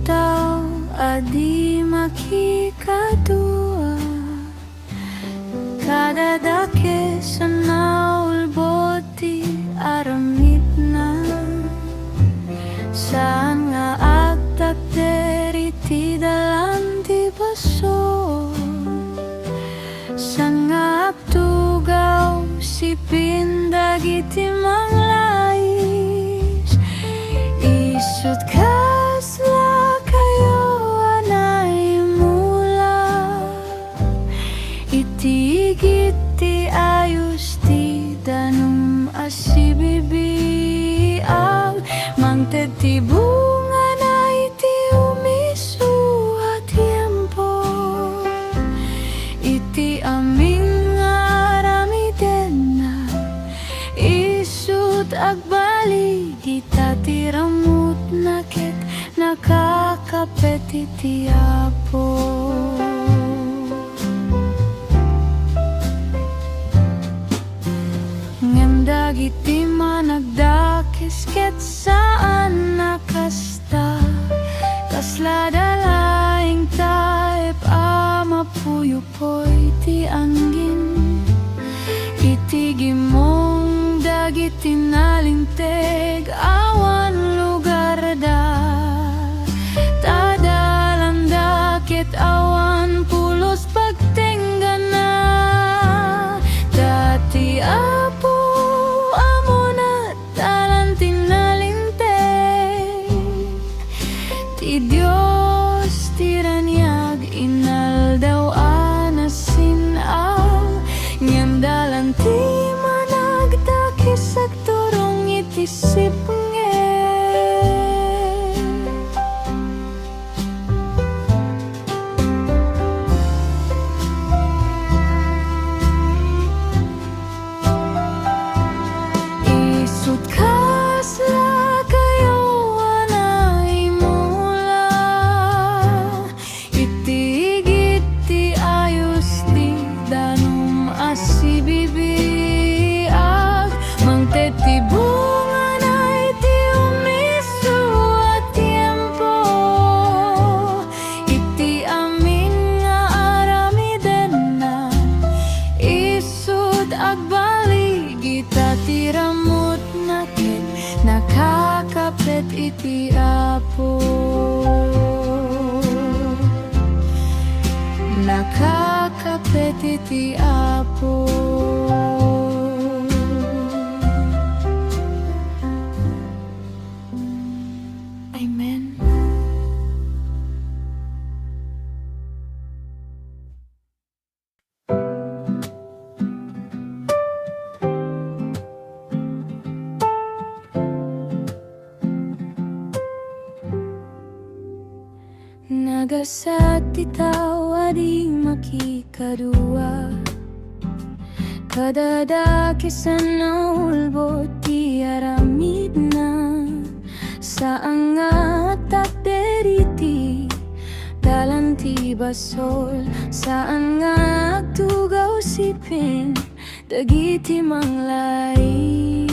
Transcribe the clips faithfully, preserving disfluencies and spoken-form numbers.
tao a di makikadua. Kada dakes a naulbod ti aramidna, saan nga agtakder iti dalan ti basol. Saan nga agtugaw sipin dagiti manglais. Isut' kaslakayo a naimula iti igid ti ayos ti danum a sibibiag, mangted ti bungana iti umiso a tiempo. Iti amin nga aramidenna, isut' agbaligi ta ti ramutna ket nakakapet iti Apo. Ngem dagiti managdakes ket saan a kasta, kasla da laeng taep a mapuyupoy ti angin. Iti gimong dagiti nalinteg awan lugarda, ta dalanda ket awan pulos pagtenggana. Ta ti Apo amuna dalan ti nalinteg. Ti Dios ti raniag, inaldaw a nasin-aw, ngem dalan ti managdakes agturong iti sipnget. Isut' kaslakayo a naimula iti igid ti ayos ti danum a sibibiag, mangted ti bungana iti umiso a tiempo. Iti amin nga aramidenna, isut' agbaligi ta ti ramutna ket nakakapet iti Apo. Nakakapet iti Apo. Amen. Nagasat ti tao a di makikadua. Kada dakes a naulbod ti aramidna, saan nga agtakder iti dalan ti basol, saan nga agtugaw sipin dagiti manglais.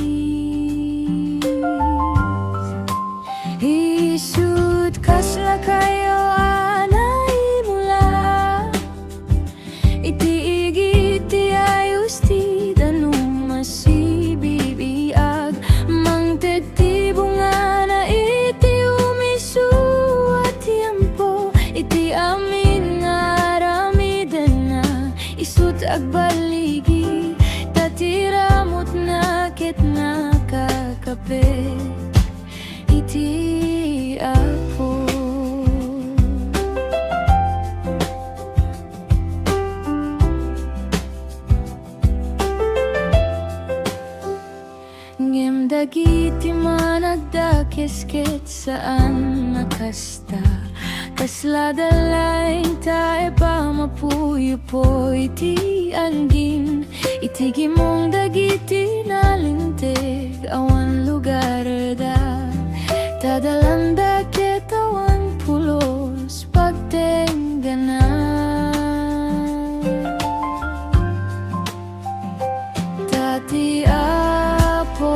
Isut' kaslakayo a naimula iti igid ti ayos ti danum a sibibiag, mangted ti bungana iti umiso a tiempo. Iti amin nga aramidenna, isut' agbaligi, ta ti ramutna ket nakakapet iti Apo. Ngem dagiti managdakes ket saan a kasta, kasla da laeng taep a mapuyupoy ti angin. Iti gimong dagiti nalinteg awan lugarda, ta dalanda ket awan pulos pagtenggana. Ta ti Apo,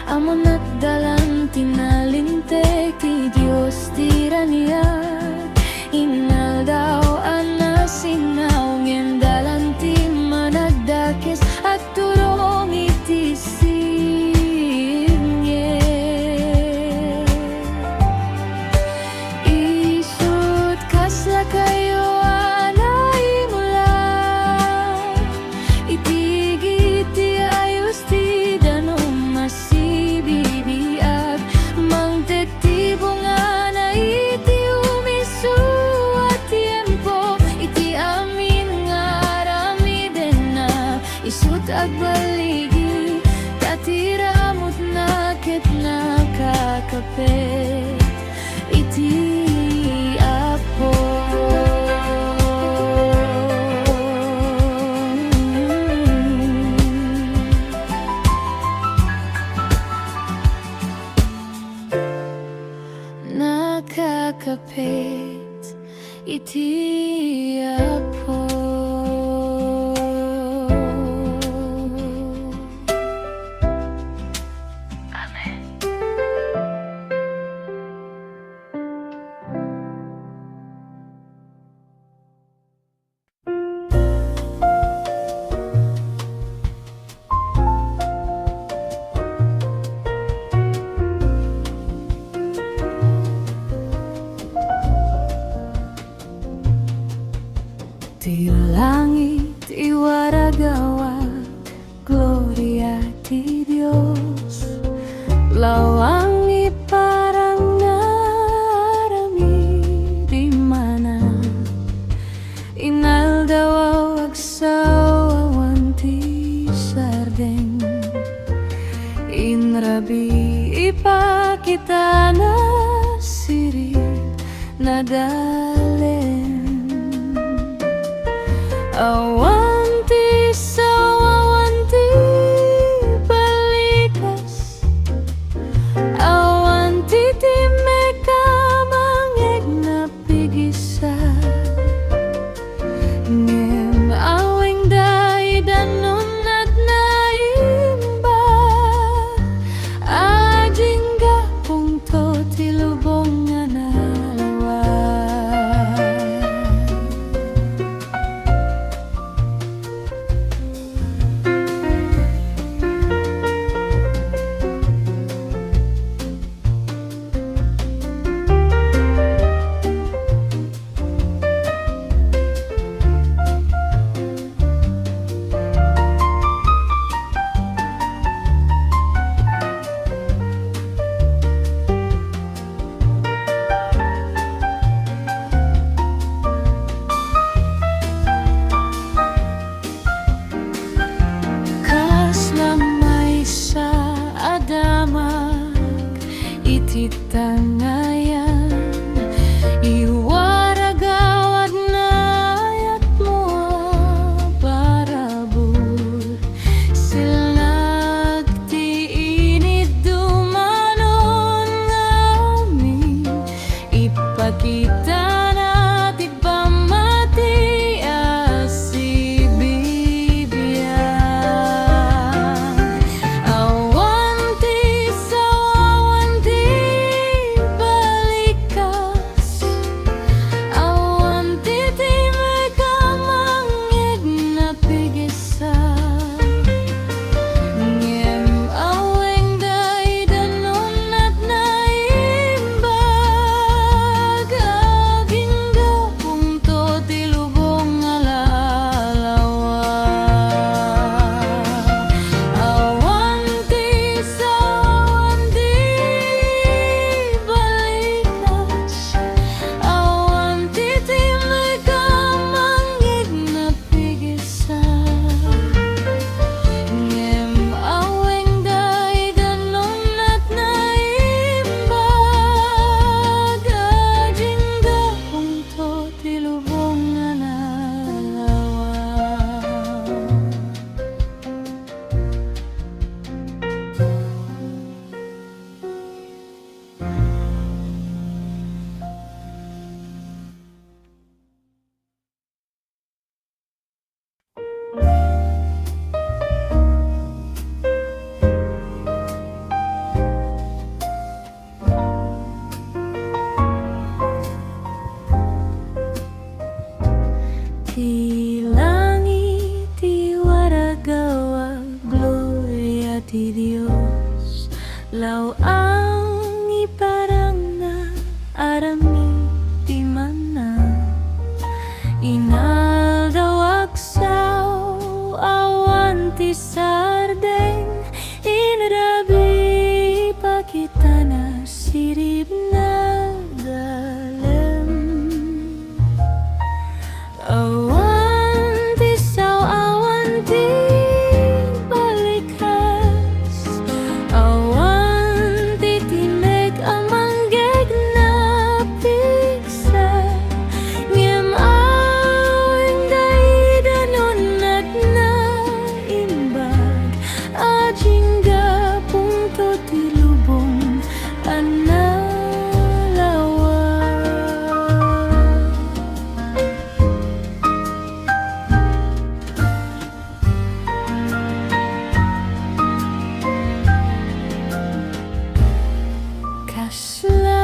amuna ti dalan ti nalinteg, ti Dios ti Anian, inaldaw a nasinaw, ngem dalan ti managdakes agturong iti singe. Isut' kaslakayo a naimula, itigi ti ayos ti danum a sibibiag, mangted ti bungana iti umisu a tiempo, iti amin nga aramidenna, isut' agballigi, ta ti ramutna ket nakakapet iti Apo. Nakakapit iti Apo. Amen. Ti langit iwaragawak, gloria ti Dios. Lawang iparang naaramid immana. Inaldaw agsaw awan ti sardeng. Inrabi ipakitana sirin nadalen. Awan ti saw, awan ti balikas, awan ti timek a mangngegna pigisa. Ngem awengda idanun natna imbag, adingga pungto ti lubong nga nalwa. Kasla maysa a damag iti tangayan, iwaragaw adna ayatmo a parabur. Silnag ti init dumanon ngamin, ipakitana ti pammati a sibibiag. Awan ti saw, awan ti balikas, awan ti timek a mangngegna pigisa. Ngem awengda idanun natna imbag a Aramid ti manna. Inaldaw, agsaw, awan ti sardeng, inrabi, pakitana, siribna, dalem. Awan ti sao, awan ti balikas, awan ti timek a manggegna pigsa, ngem awan daydi danunatna imbag a dingga pungtot ti lubong a nalawa. Kasla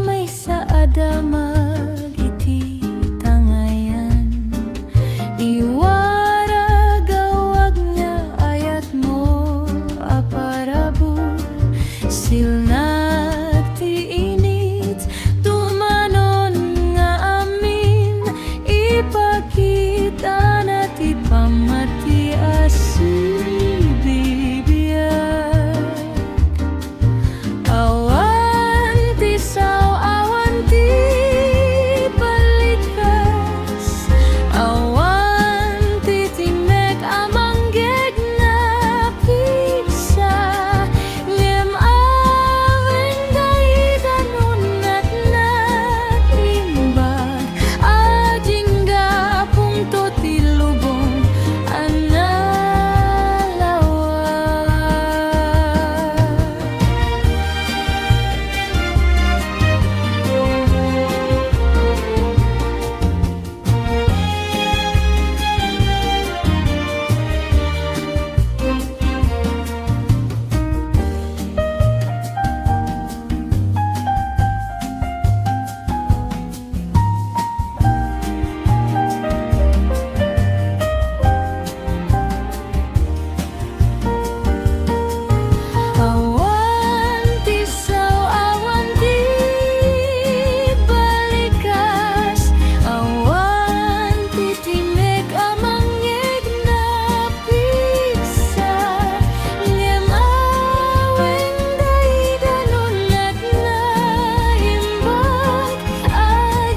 maysa a damag iti tangayan, iwarag awag nga ayat mo a parabur, silnag ti init, tumanon nga amin, ipakitana ti pammati a sibibiag. Awan ti sao, awan ti balikas, awan ti timek a manggegna pigsa, ngem awan daydi danunatna imbag a dingga pungtot ti lubong a nalawa. Awan ti sao, awan ti balikas, awan ti timek a mangngegnap pigsa, ngem awan daydi danunatna imbag a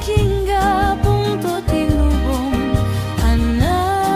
dingga pungtot ti lubong a nalawa.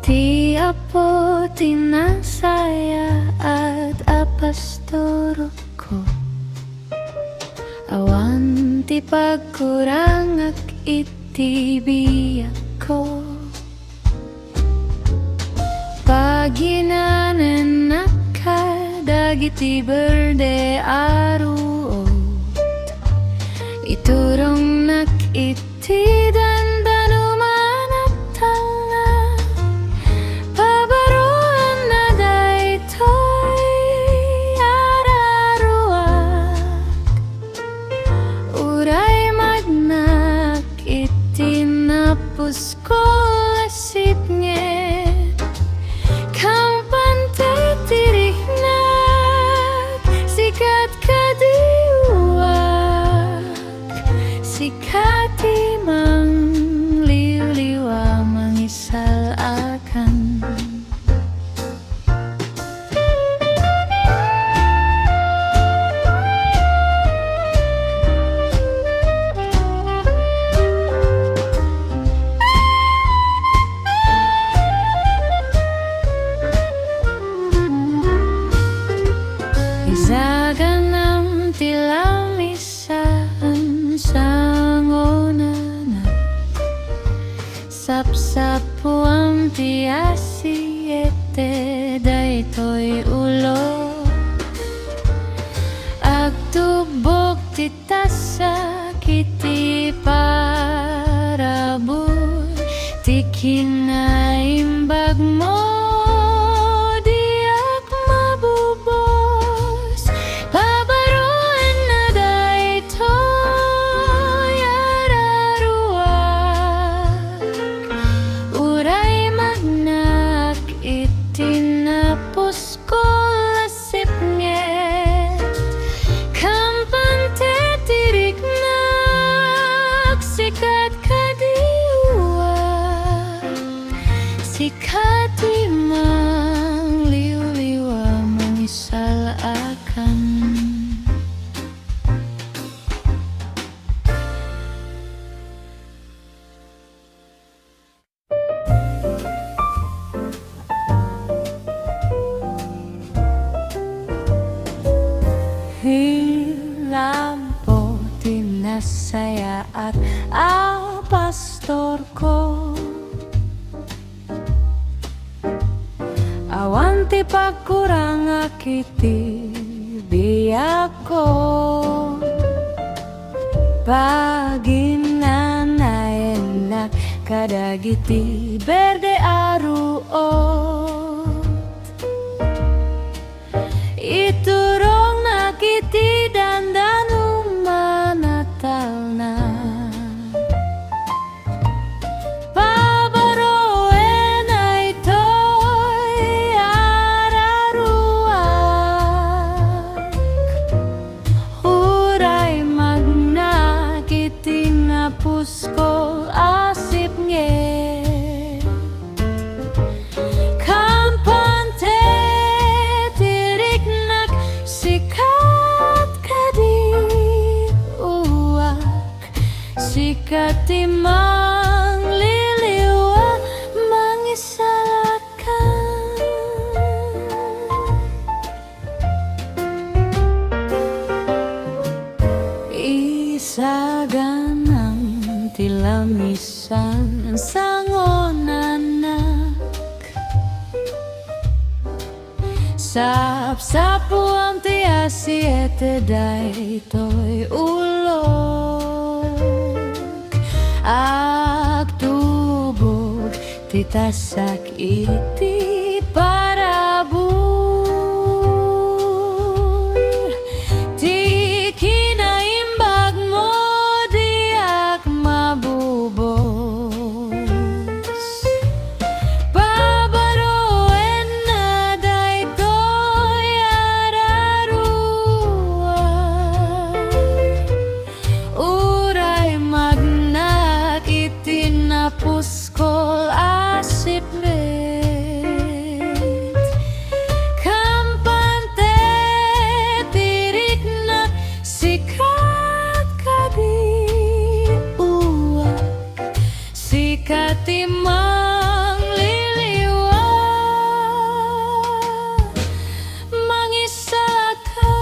Ti Apo ti nasayaat a pastorko. Awan ti pagkurangak iti biagko. Paginanennak kadagiti berde a ruot. Iturongnak iti dandanuman a talna. Pabaroenna daytoy a raruak. Uray magnak iti napuskol a sipnget, kampante ti riknak, sika ti kadiwak, sika ti mangliwliwa, mangisal-akan. Isaganam ti lamis saan sangonanak. Sapsapuam ti asiete, daytoy ulo. Ti tasak iti parabur ti kinaimbagmo, diak mabubos. Pabaroenna daytoy a raruak, uray magnak iti napus- kol a sipnget, kampante ti riknak, sika kadi uwak, sika ti mangliwliwa mangisal-akan. Hinampo ti nasayaat a pastorko. Awan ti pagkurangak iti biagko. Paginanayennak kadagiti berde a ruot. Iturongnak iti dandanum a natalna. Pabaroen daytoy a raruak, uray magnak iti napuskol a sipnget. Kampante ti riknak, sika kadi uwak, sika ti mangliliwa mangisal-akan. Isaganam ti lamisan sangonanak. Sapsapuam ti asiete daytoy ulok. Agtubog ti tasak iti parabur ti kinaimbagmo, diak mabubos. Pabaroenna daytoy a raruak, uray magnak iti napuskol a sipnget. Kampante ti riknak, sika kadi uwak, sika ti mangliliwa mangisal-akan.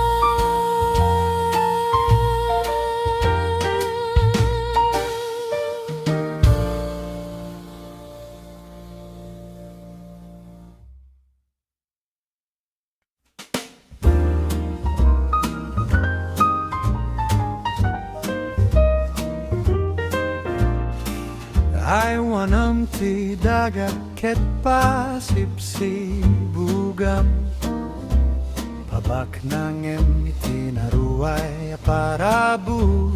Aywanam ti daga ket pasipsibugam. Pabaknangem iti naruay a parabur.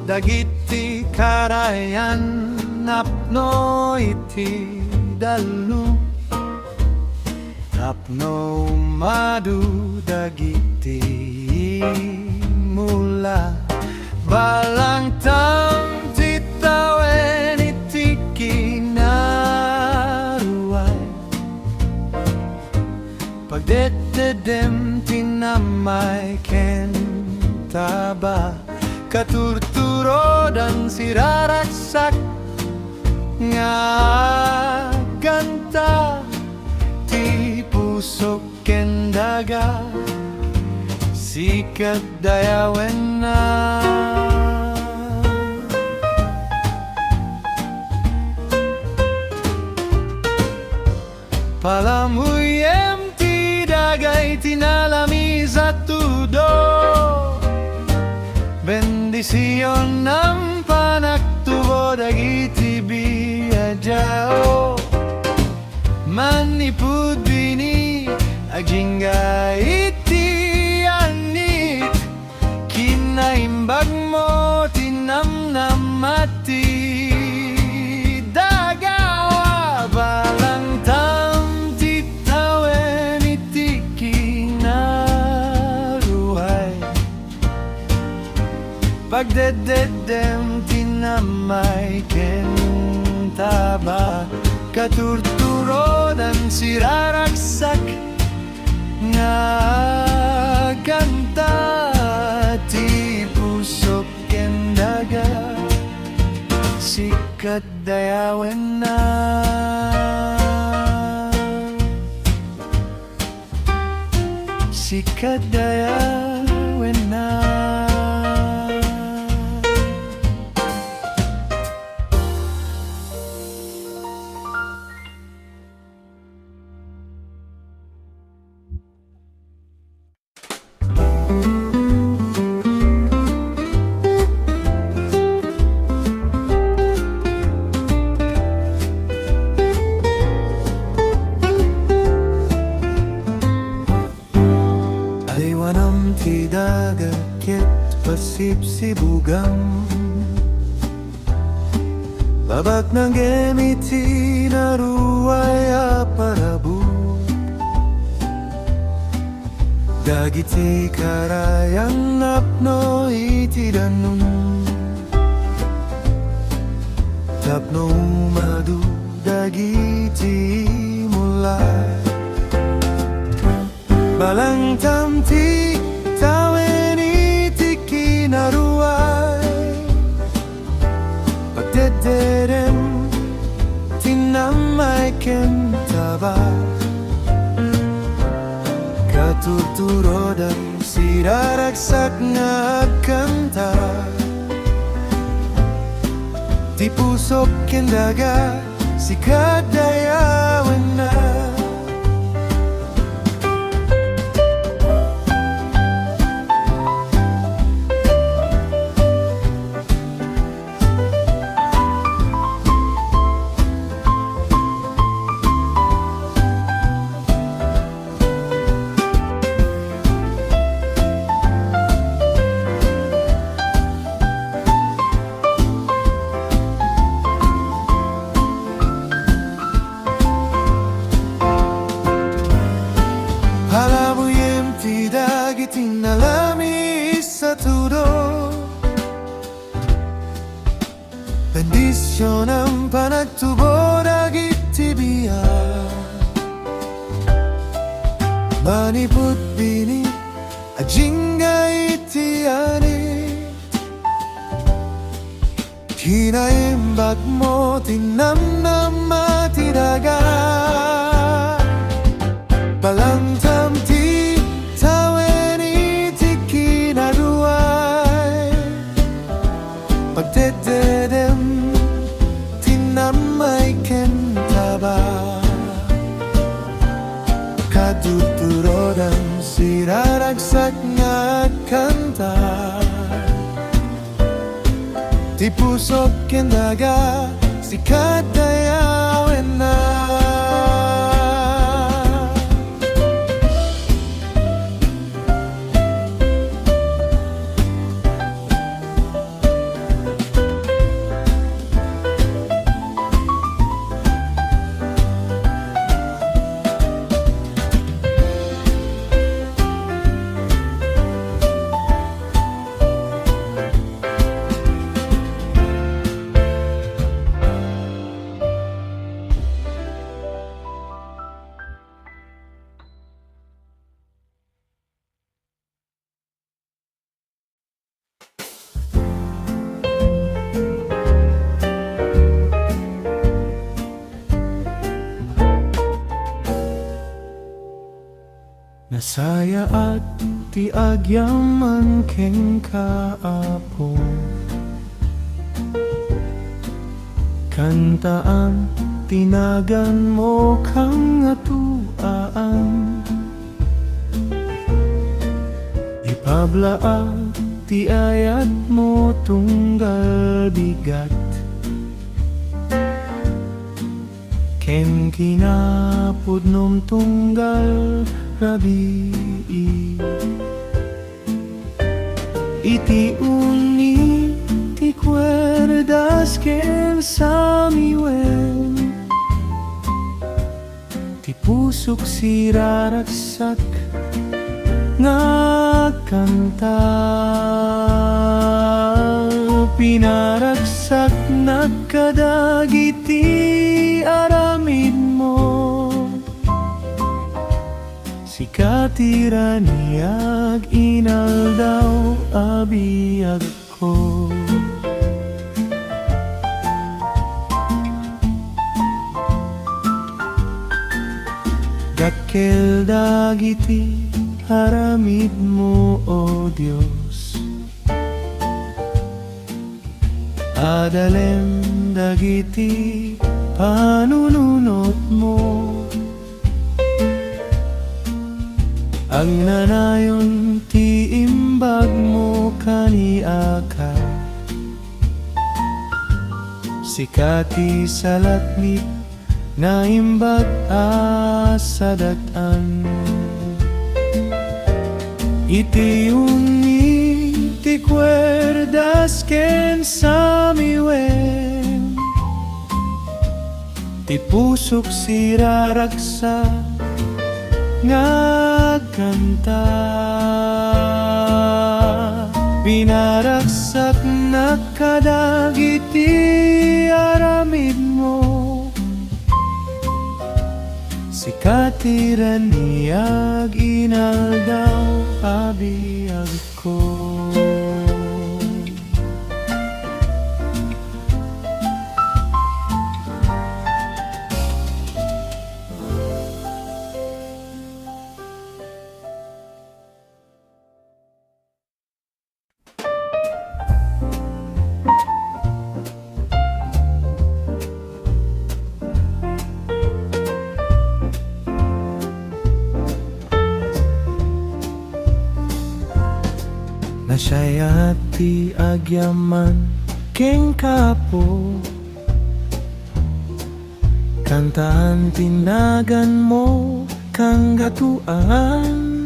Dagiti karayan napno iti dalno. Tapno umadu dagiti mula, balangtam ti tawen iti kinaruay. Pagdetdedem ti namay ken taba, katurturodan siraragsak nga aganta ti pusok ken daga, sika dayawenna. Palamuyem ti Agay ti nalamiis a tudo. Bendision, ampanaktubo dagiti biadiao. Manipud bini, agingga iti anit. Kinaimbagmo ti namnama ti daga. Balangtam ti tawen iti kinaruay. Pagdeddedem ti namnama ken taba. Katurturodan, siraragsak nga agkanta ti pusok ken daga, sika dayawenna. Sika dayawenna. Aywanam ti daga ket pasibsibugam. Babaknang iti naruay a parabur. Dagiti karayang napno iti danum tapno umadu dagiti mulay. Balangtam ti tawen iti kinaruay. Pagdeddedem ti namnama ken taba. Katurturodan, siraragsak nga agkanta. Ti pusok ken daga, sika dayawenna. Palabuyem ti dagiti nalamiis a tudo. Bendisionam, panagtubo dagiti biag. Manipud bini, agingga iti anit. Kinaimbagmo ti namnama ti daga. Balangtam ti tawen iti kinaruay. Pagdeddedem ti namnama ken taba. Katurturodan, siraragsak nga agkanta. Ti pusok ken daga, sika dayawenna. Nasayaat ti agyaman kenka, Apo. Kantaam ti naganmo, Kangatoan. Laag ti ayatmo tunggal bigat, ken kinapudnom tunggal rabii. Iti uni ti kuerdas ken samiwen, ti pusok siraragsak nga agkanta. Pinaragsaknak kadagiti aramidmo. Sika ti raniag inaldaw a biag ko. Dakkel dagiti aramidmo, O Dios. Adalem dagiti panununotmo. Agnanayon ti imbagmo kaniak. Sika ti salaknib, naimbag a sadak-an. Iti uni ti kuerdas ken samiwen, ti pusok siraragsak nga agkanta. Pinaragsaknak kadagiti aramidmo. Sika ti raniag inaldaw a biagko. Nasayaat ti agyaman kenka, Apo. Kantaan ti naganmo, kanggatoan.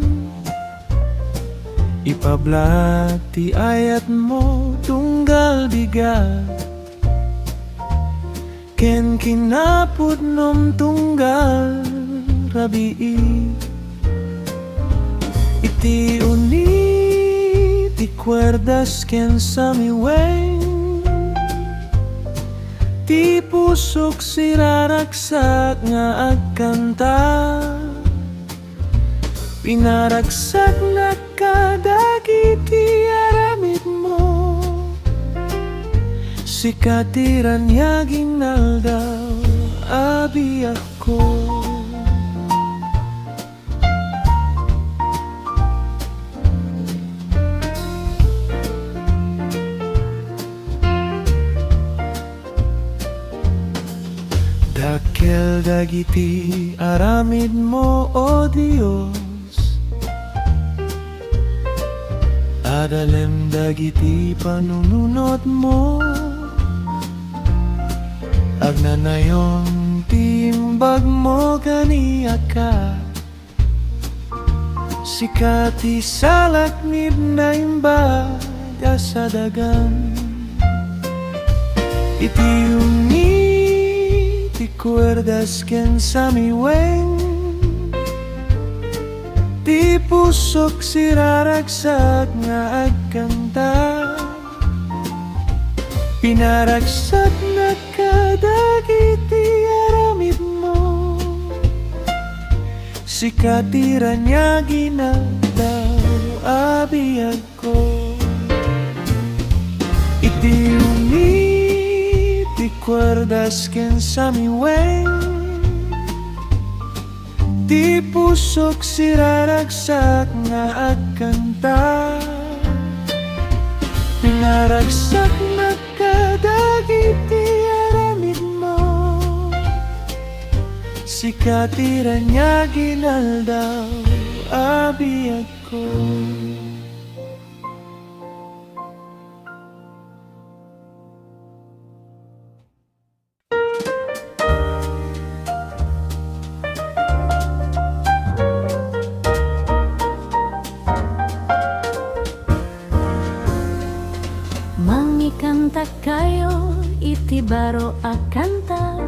Ipablaak ti ayatmo tunggal bigat, ken kinapudnom tunggal rabii. Iti uni ti kuerdas ken samiwen, ti pusok siraragsak nga agkanta. Pinaragsaknak kadagiti aramidmo. Sika ti raniag inaldaw a biagko. Dakkel dagiti aramidmo, O Dios. Adalem dagiti panununotmo. Agnanayon ti imbagmo kaniak. Sika ti salaknib, naimbag a sadagan. Iti uni ti kuerdas ken samiwen, ti pusok siraragsak nga agkanta. Pinaragsaknak kadagiti aramidmo. Sika ti raniag inaldaw a biagko. Iti uni ti kuerdas ken samiwen, ti pusok siraragsak nga agkanta. Pinaragsaknak kadagiti aramidmo. Sika ti raniag inaldaw a biagko. Ti baro a kanta.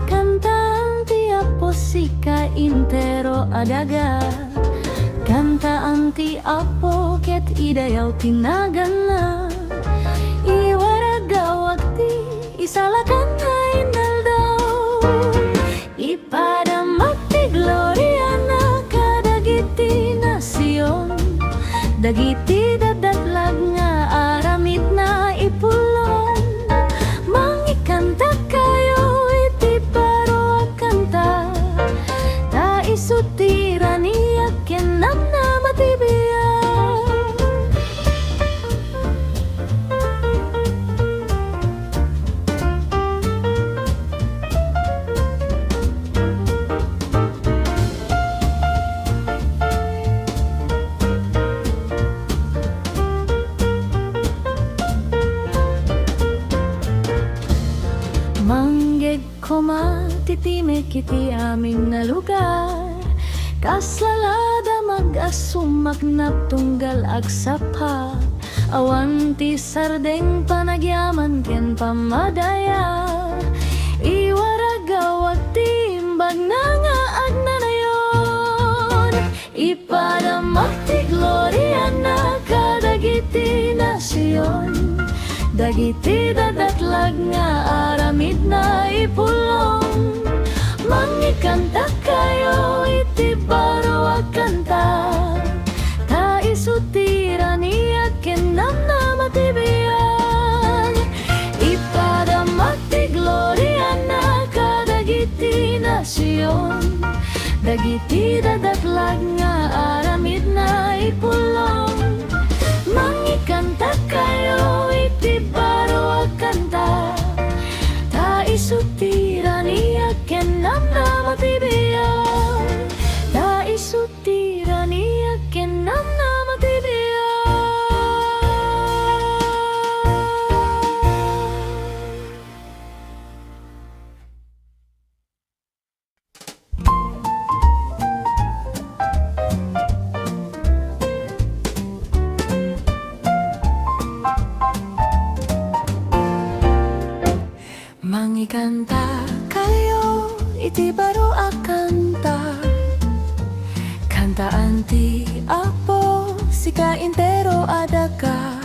Kantaan ti Apo, sika intero a daga. Kantaan ti Apo ket idayaw ti naganna. Iwaragawag ti isalakan nga inaldaw. Ipadamag ti gloriana kadagiti nasion, dagiti dadatlag nga aramidna ipulong. Mangikantakkayo iti baro a kanta, ta isu ti raniag ken namnama ti biag. Mangged koma ti timek iti amin a lugar. Kasla la damag a sumaknap tunggal agsapa. Awan ti sardeng, panagyaman ken pammadaya. Iwaragawag ti imbagna nga agnanayon. Ipadamag ti gloriana kadagiti nasion, dagiti dadatlag nga aramidna ipulong. Mangikantakkayo iti baro a kanta, ta isu ti raniag ken namnama ti biag. Ipadamag ti gloriana kadagiti nasion, dagiti dadatlag nga aramidna ipulong. Mangikantakkayo iti baro a kanta, ta isu ti raniag ken namnama ti biag. Ta isu ti raniag ken namnama ti biag. Mangikantakayo iti baro a kanta. Kantaan ti Apo, sika intero a daga.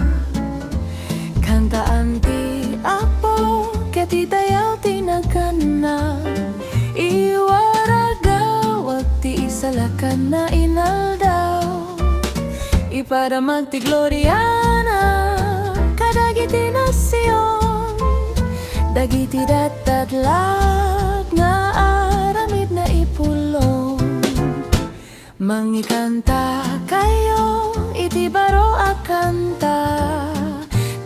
Kantaan ti Apo, ket idayaw ti naganna. Iwaragawag ti isalakanna inaldaw. Ipadamag ti gloriana kadagiti nasion, dagiti datdatlag nga aramidna ipulong. Mangikantakayo iti baro a kanta,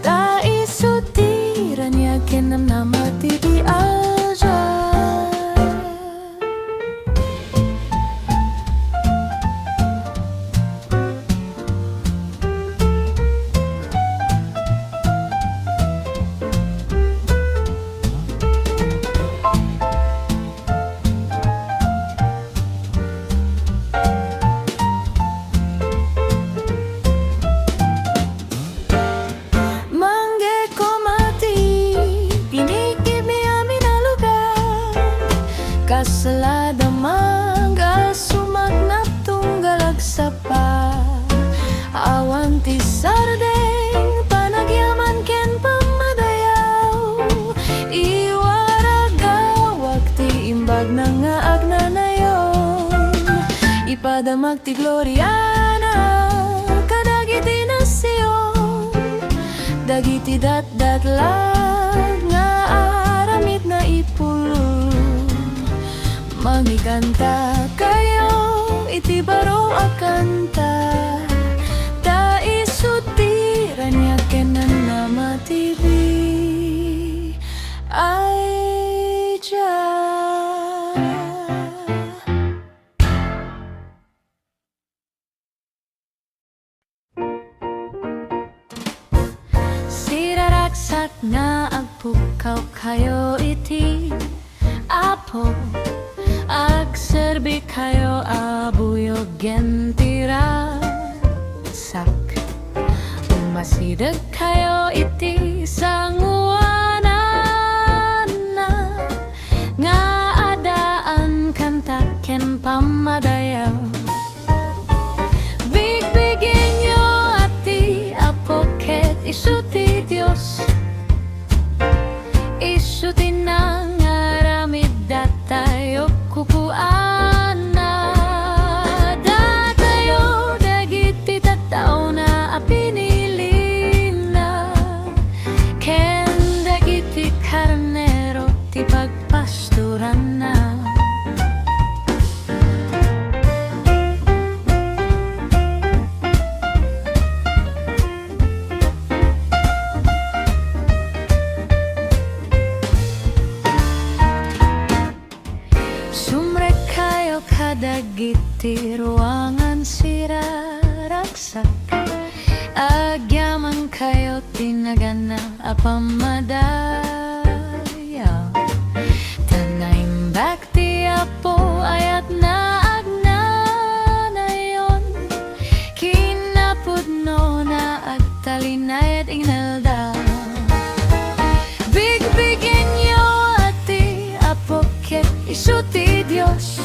ta isu ti raniag ken namnama ti biag. Mangged koma ti pinikitmi amin a lugar. Kasla damag a sumaknap tunggal agsapa. Awan ti sardeng, panagyaman ken pammadayaw. Iwaragawag ti imbagna nga agnanayon. Ipadamag ti gloriana kadagiti nasion, dagiti datdatlag nga aramidna ipulong. Mangikantakayo iti baro a kanta, ta isu ti raniag ken namnama ti biag. Siraraksat nga agpukkawkayo iti Apo, agserbikayo a buyog ken ti ragsak. Umasidegkayo iti sanguanan. Bigbigenyo a ti Apo ket isu ti Dios. Isu ti nangaramid datayo kukuana. Datayo dagiti tattaona a pinilina ken dagiti karnero ti pagpastoranna. Sumrekkayo kadagiti ruangan siraragsak. Agyamankayo ti naganna a pammadayaw. Ta naimbag ti Apo, ayatna agnanayon. Kinapudnona agtalinaed inaldaw. Bigbigenyo a ti Apo ket isu ti Dios.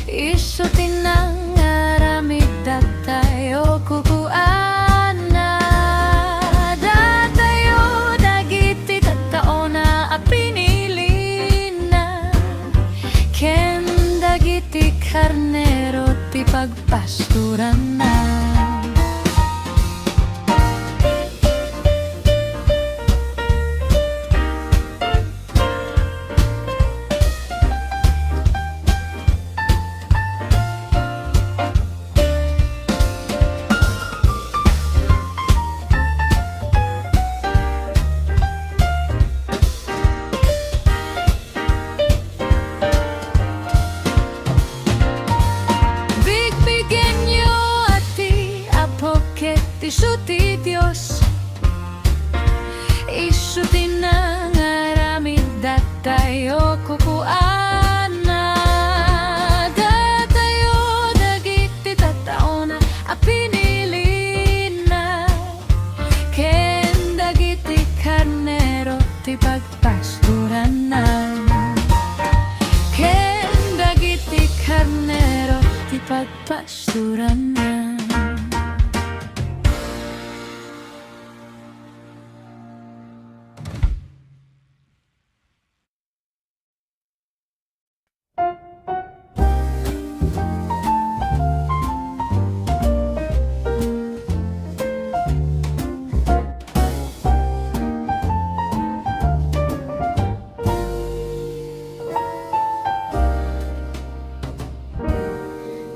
Isu ti nangaramid datayo kukuana. Datayo dagiti tattaona a pinilina ken dagiti karnero ti pagpastoranna. Bigbigenyo a ti Apo ket isu ti Dios. Isu ti nangaramid datayo kukuana. Datayo dagiti tattaona a pinilina ken dagiti karnero ti pagpastoranna. Ken dagiti karnero ti pagpastoranna.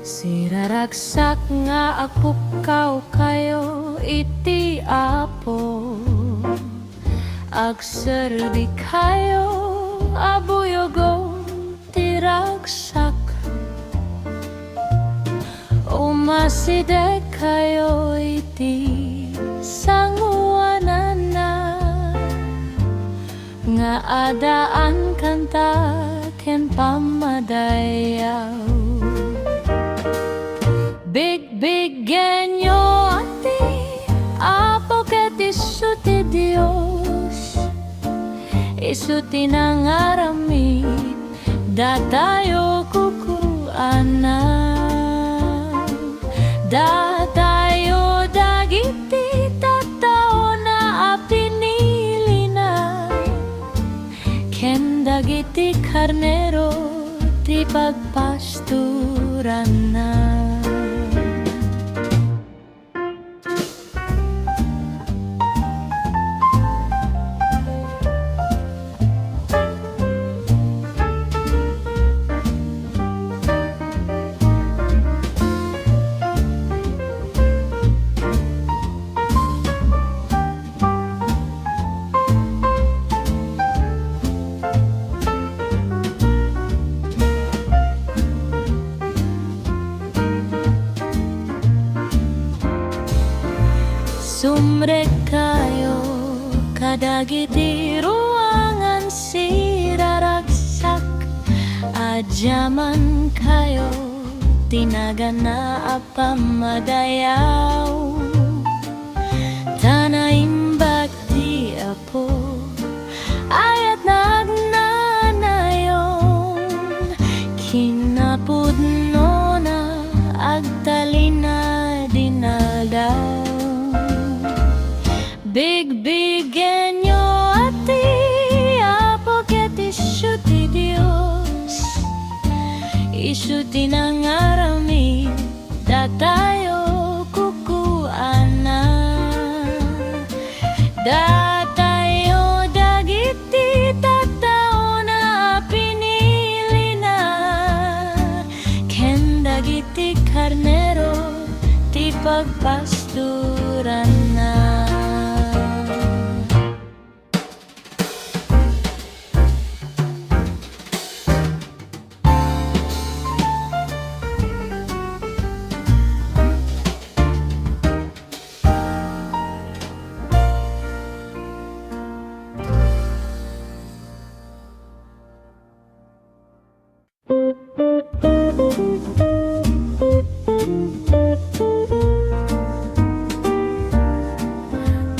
Siraragsak nga agpukkawkayo iti Apo. Agserbikayo a buyogon ti ragsak. Umasidegkayo iti sanguananna nga addaan kanta ken pammadayaw. Big Bigbigenyo a ti Apo ket isu ti Dios. Isu ti nangaramid datayo kukuana. Datayo dagiti tattaona a pinilina ken dagiti karnero ti pagpastoranna. Sumrekkayo kadagiti ruangan siraragsak, addaamankayo ti naganna a pammadayaw. Ta naimbag ti Apo, ayatna agnanayon, kinapudno Isu ti nangaramid, datayo kukuana. Datayo dagiti tattaona a pinilina, ken dagiti karnero ti pagpastoranna.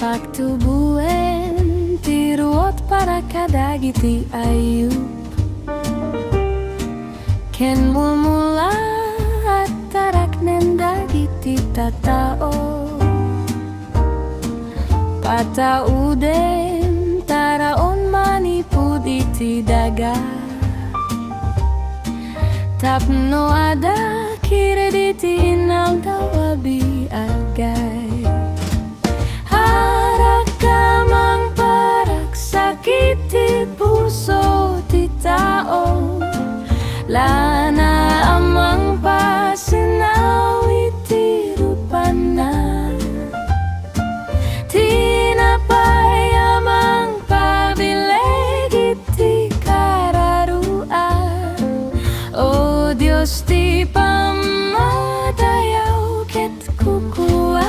Pagtubuen ti ruot para kadagiti ayup, ken mulmula a taraknen dagiti tattao. Patauden taraon manipud iti daga, tapno adda kired iti inaldaw a biagay. Aragka mangparagsak iti puso ti tao, lana a mangpasinnaw iti rupanna. Tinapay a mangpabileg iti kararua, O Dios ti pammadayaw ket kukuam.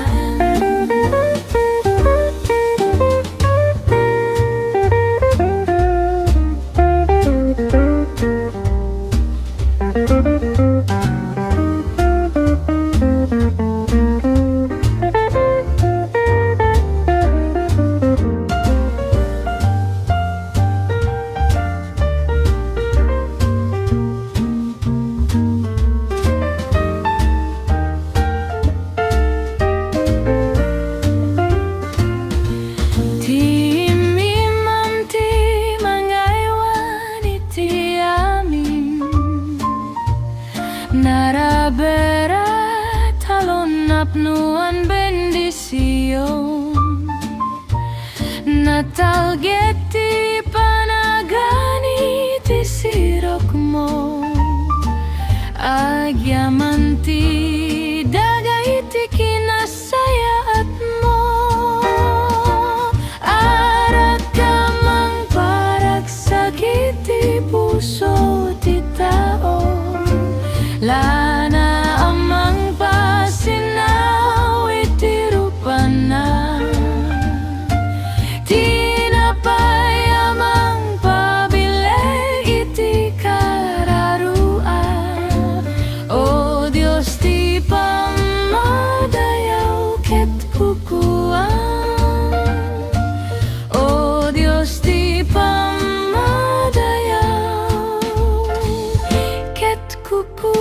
Ti immimmam ti mangaywan iti amin. Narabera talon napnoan bendision. Natalged ti panagani ti sirokmo. Agyaman ti daga iti kinasayaatmo. Aragka mangparagsak iti puso ti tao. Lana a mangpasinnaw iti rupanna. Tinapay a mangpabileg iti kararua. O Dios ti pammadayaw ket kukuam. O Dios ti pammadayaw ket kukuam.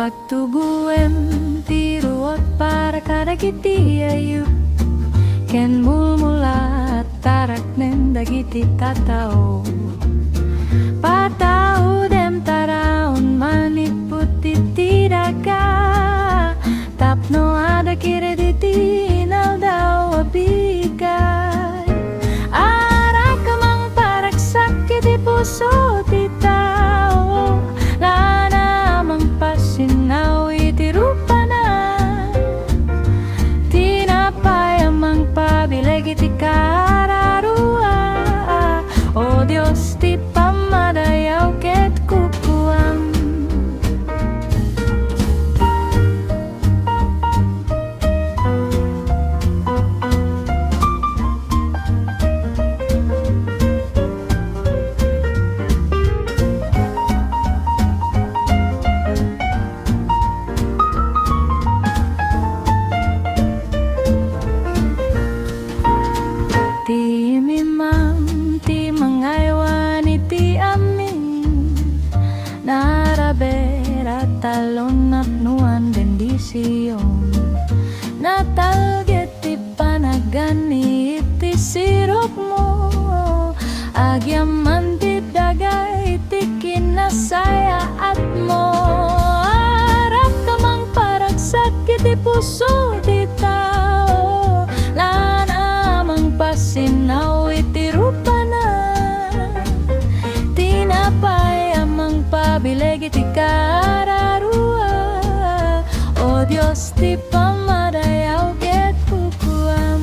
Pagtuguem ti ruot para kadagiti ayup, ken mulmula a taraknen dagiti tattao. Pataudem taraon manipud iti daga, tapno adda kired iti inaldaw a bigat. Aragka mangparagsak iti puso ti tao, lana a mangpasinnaw iti rupana. Tinapay a mangpabileg iti kararua, O Dios ti pammadayaw ket kukuam. sirokmo. Agyamanen ti daga iti kinasayaatmo. Aragka mangparagsak iti puso ti tao, lan a mangpasinaw iti rupana. Tinapay a mangpabileg iti kararua, O Dios ti pammadayaw ket kukuam.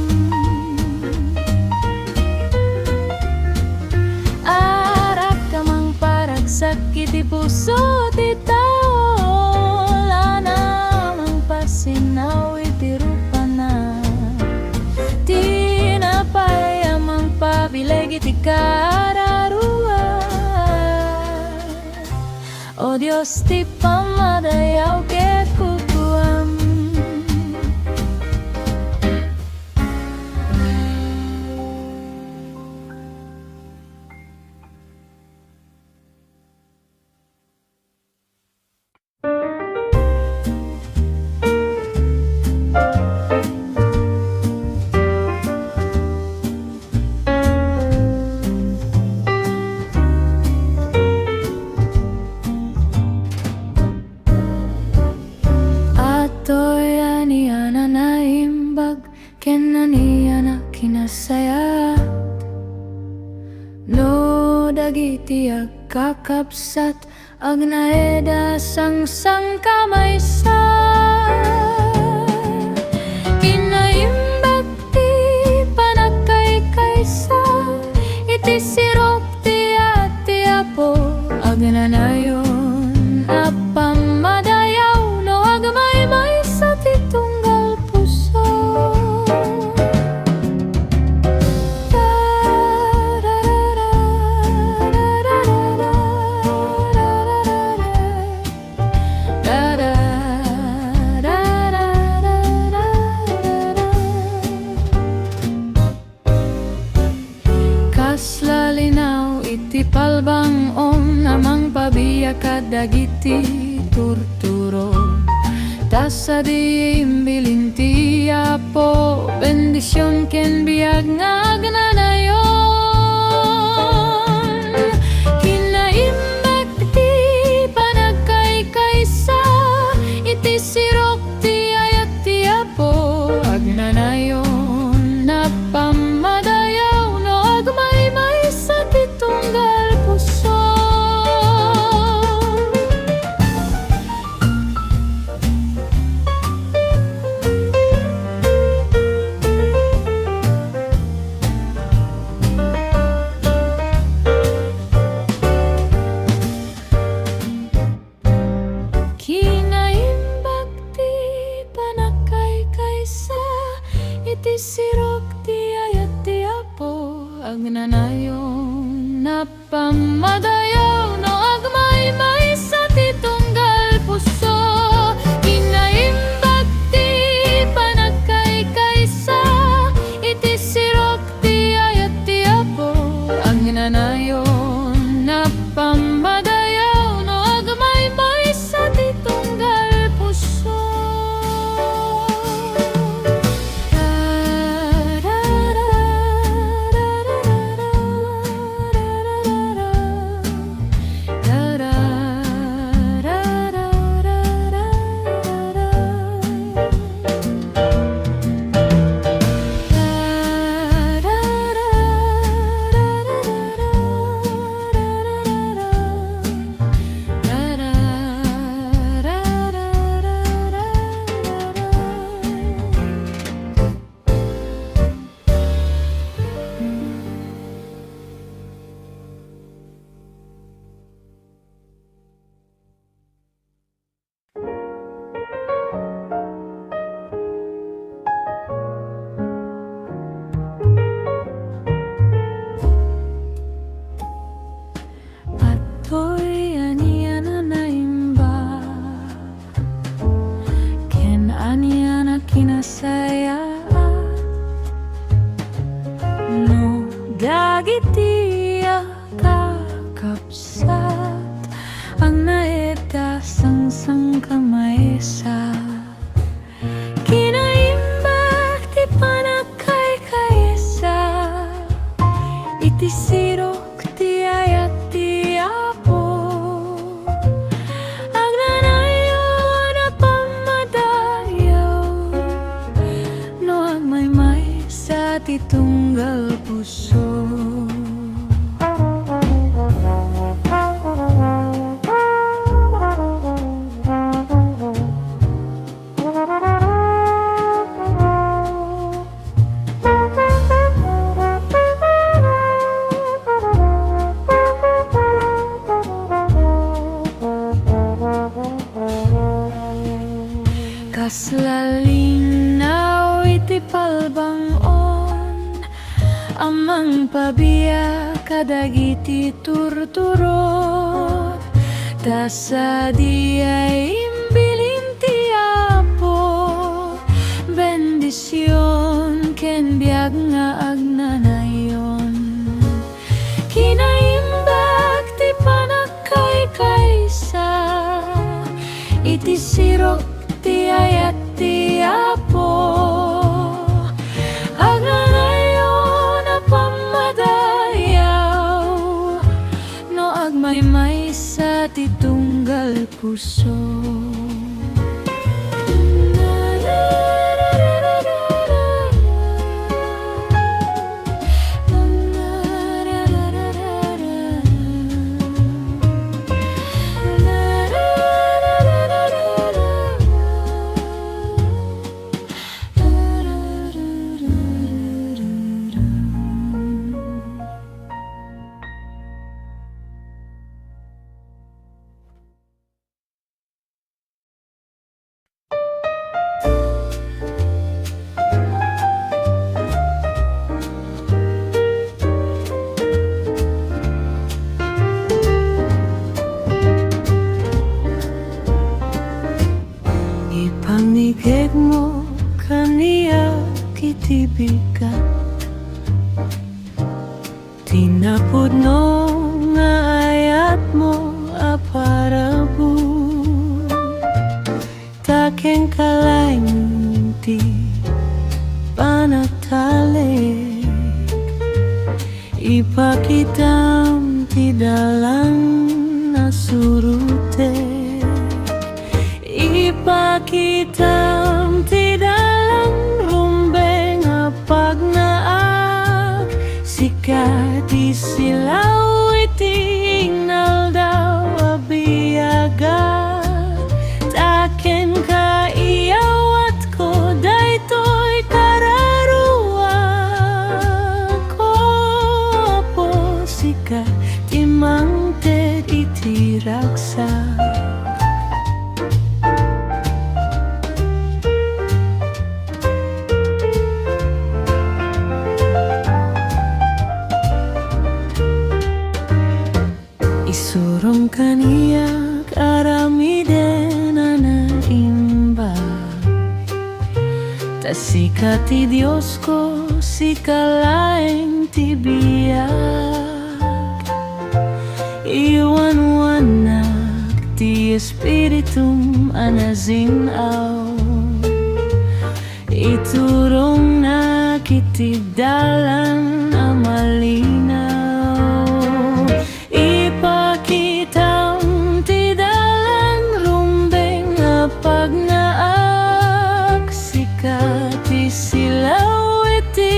Aragka mangparagsak iti puso ti tao, lan a mangpasinaw iti rupana. Tinapay a mangpabileg iti kararua, O Dios ti pammadayaw ket kukuam. Adtoy anian a naimbag ken anian a kinasayaat no dagiti agkakabsat agnaed a sangsangkamaysa. Kinaimbag ti panagkaykaysa iti sirok ti ayat ti Apo agnanayon a pammadayaw no agmaymaysa ti tunggal puso. Kasla linaw iti palbang-on a mangpabiag kadagiti turturo. Ta sadi imbilin ti Apo, bendision ken biag nga agnanayon. Kinaimbag ti panagkaykaysa iti sirok ti ayat ti Apo agnanayon a pammadayaw no agmaymaysa ti tunggal puso. Kinaimbag ti panagkaykaysa iti sirok ti ayat ti Apo agnanayon a pammadayaw no agmaymaysa ti tunggal puso. Kinaimbag ti panagkaykaysa iti sirok ti ayat ti Apo agnanayon a pammadayaw no agmaymaysa ti tunggal puso. Adtoy anian a naimbag ken anian a kinasayaat no dagiti agkakabsat agnaed a sangsangkamaysa. Kinaimbag ti panagkaykaysa ti sirok ti ayat ti Apo. Agnanayon a pammadayaw no agmaymaysa ti tunggal puso. Kasla linnaw iti palbangon a mangpabiag kadagiti turturot, ta sadiay imbilin ti Apo bendision ken biag nga agnanayon. Kinaimbag ti panagkaykaysa iti sirok ti ayat ti Apo. Agnanayon a pammadayaw no agmaymaysa ti tunggal puso. Ipanigegmo kaniak iti bigat ti napudno nga ayatmo a parabur. Ta kenka laeng ti panagtalek, ipakitam ti dalan a surotek. Ipakitam ti dalan rumbeng a pagnaak, sika ti silaw iti inaldaw a biagak. Ta kenka iyawatko daytoy kararuak, O Apo, sika ti mangted iti ragsak. Isurom kaniak aramiden a naimbag. Ta sika ti Diosko, sika laeng ti biag. Iwanwanak ti Espiritum a nasin-aw. Iturongnak iti dalan a malinaw. Ipakitam ti dalan rumbeng a pagnaak, sika ti silaw iti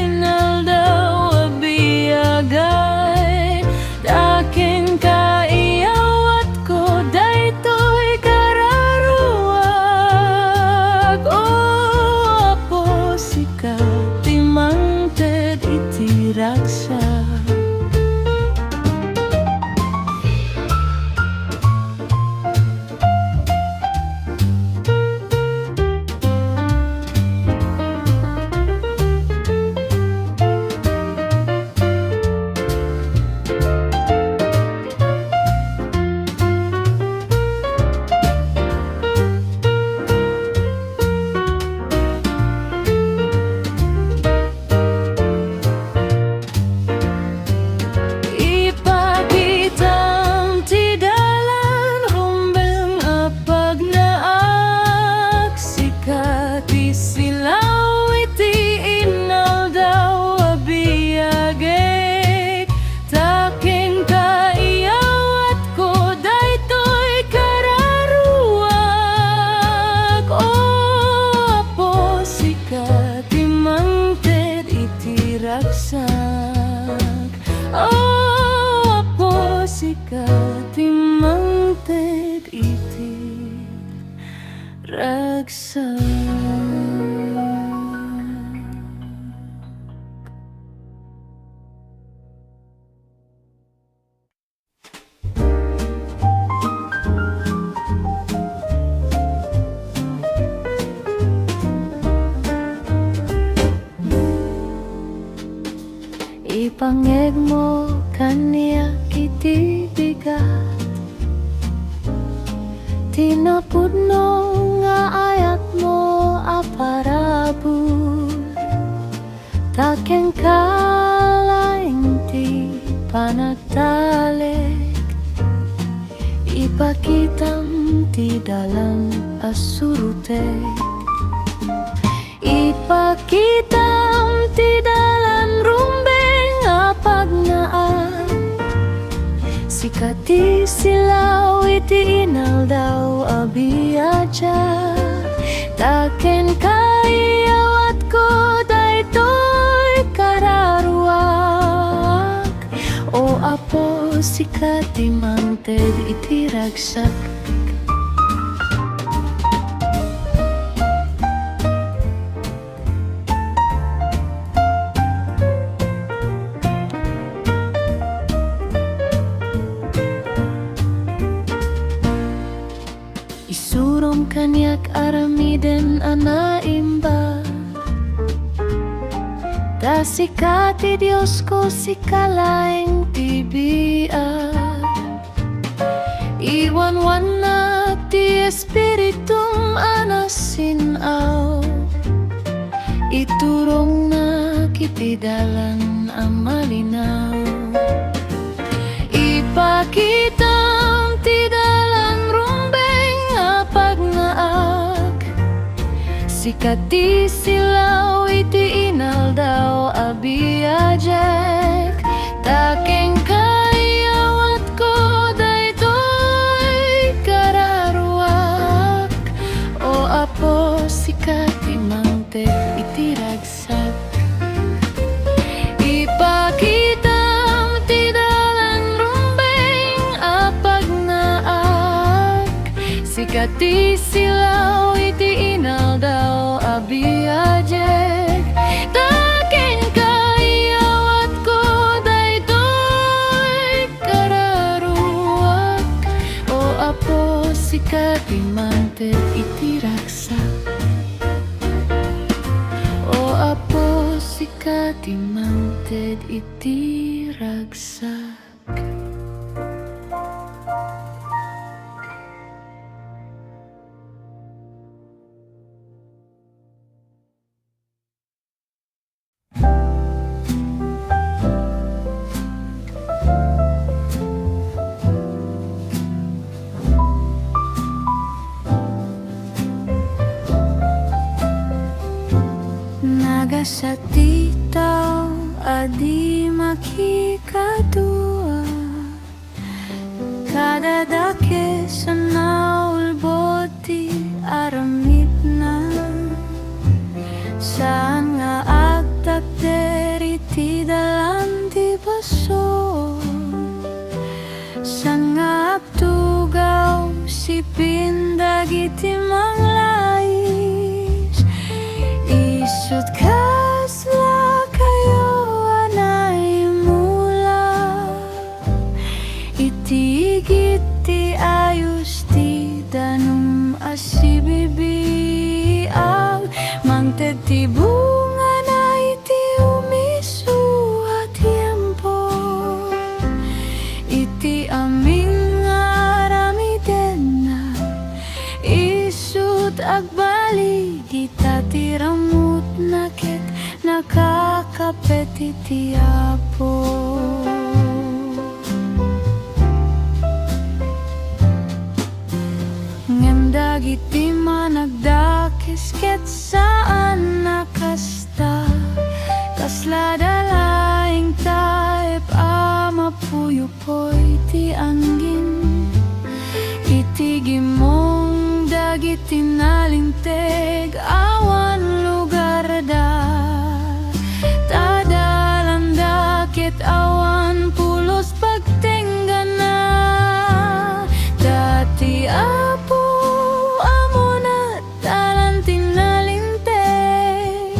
inaldaw a biagak. Ta kenka iyawatko daytoy kararuak, O Apo, sika ti mangted iti ragsak. O Apo, sika ti mangted iti ragsak. Ipangngegmo kaniak iti bigat ti napudno nga ayatmo a parabur. Ta kenka laeng ti panagtalek, ipakitam ti dalan a surotek. Ipakitam ti dalan rumbeng a pagnaak. Sika ti silaw iti inaldaw a biaja. Ta kenka iyawatko daytoy kararuak. O Apo, sika ti mangted iti ragsak. Isurom kaniak aramiden a naimbag. Ta sika ti Diosko, sika laeng ti biag. Iwanwannak ti Espiritum a nasin-aw. Iturongnak iti dalan a malinaw. Ipakitam ti dalan rumbeng a pagnaak. Sika ti silaw iti inaldaw a biajiek. Ta kenka iyawatko daytoy kararuak. O Apo, sika ti mangted iti ragsak. Ipakitam ti dalan rumbeng a pagnaak. Sika ti silaw iti inaldaw a biajiek. Ta kenka iyawatko daytoy kararuak. O Apo, sika ti mangted iti ragsak. O Apo, sika ti mangted iti ragsak. Nagasat ti tao a di makikadua. Kada dakes a naulbod ti aramidna. Saan nga agtakder iti dalan ti basol. Saan nga agtugaw sipin dagiti manglais. Isut' kasla kayo a naimula. Iti igid ti ayos ti danum a sibibiag, mangted ti bungana iti umisu a tiempo. Iti amin nga aramidenna, isut' agbaligi ta ti ramutna ket nakakapet iti Apo. Ngem dagiti managdakes ket saan a kasta, kasla da laeng taep a mapuyo poy ti anggin. Iti gimong dagiti nalinteg awan lugarda. Ta dalanda Ket awan pulos pagtenggana, ta ti Apo ammonan dalan ti nalinteg.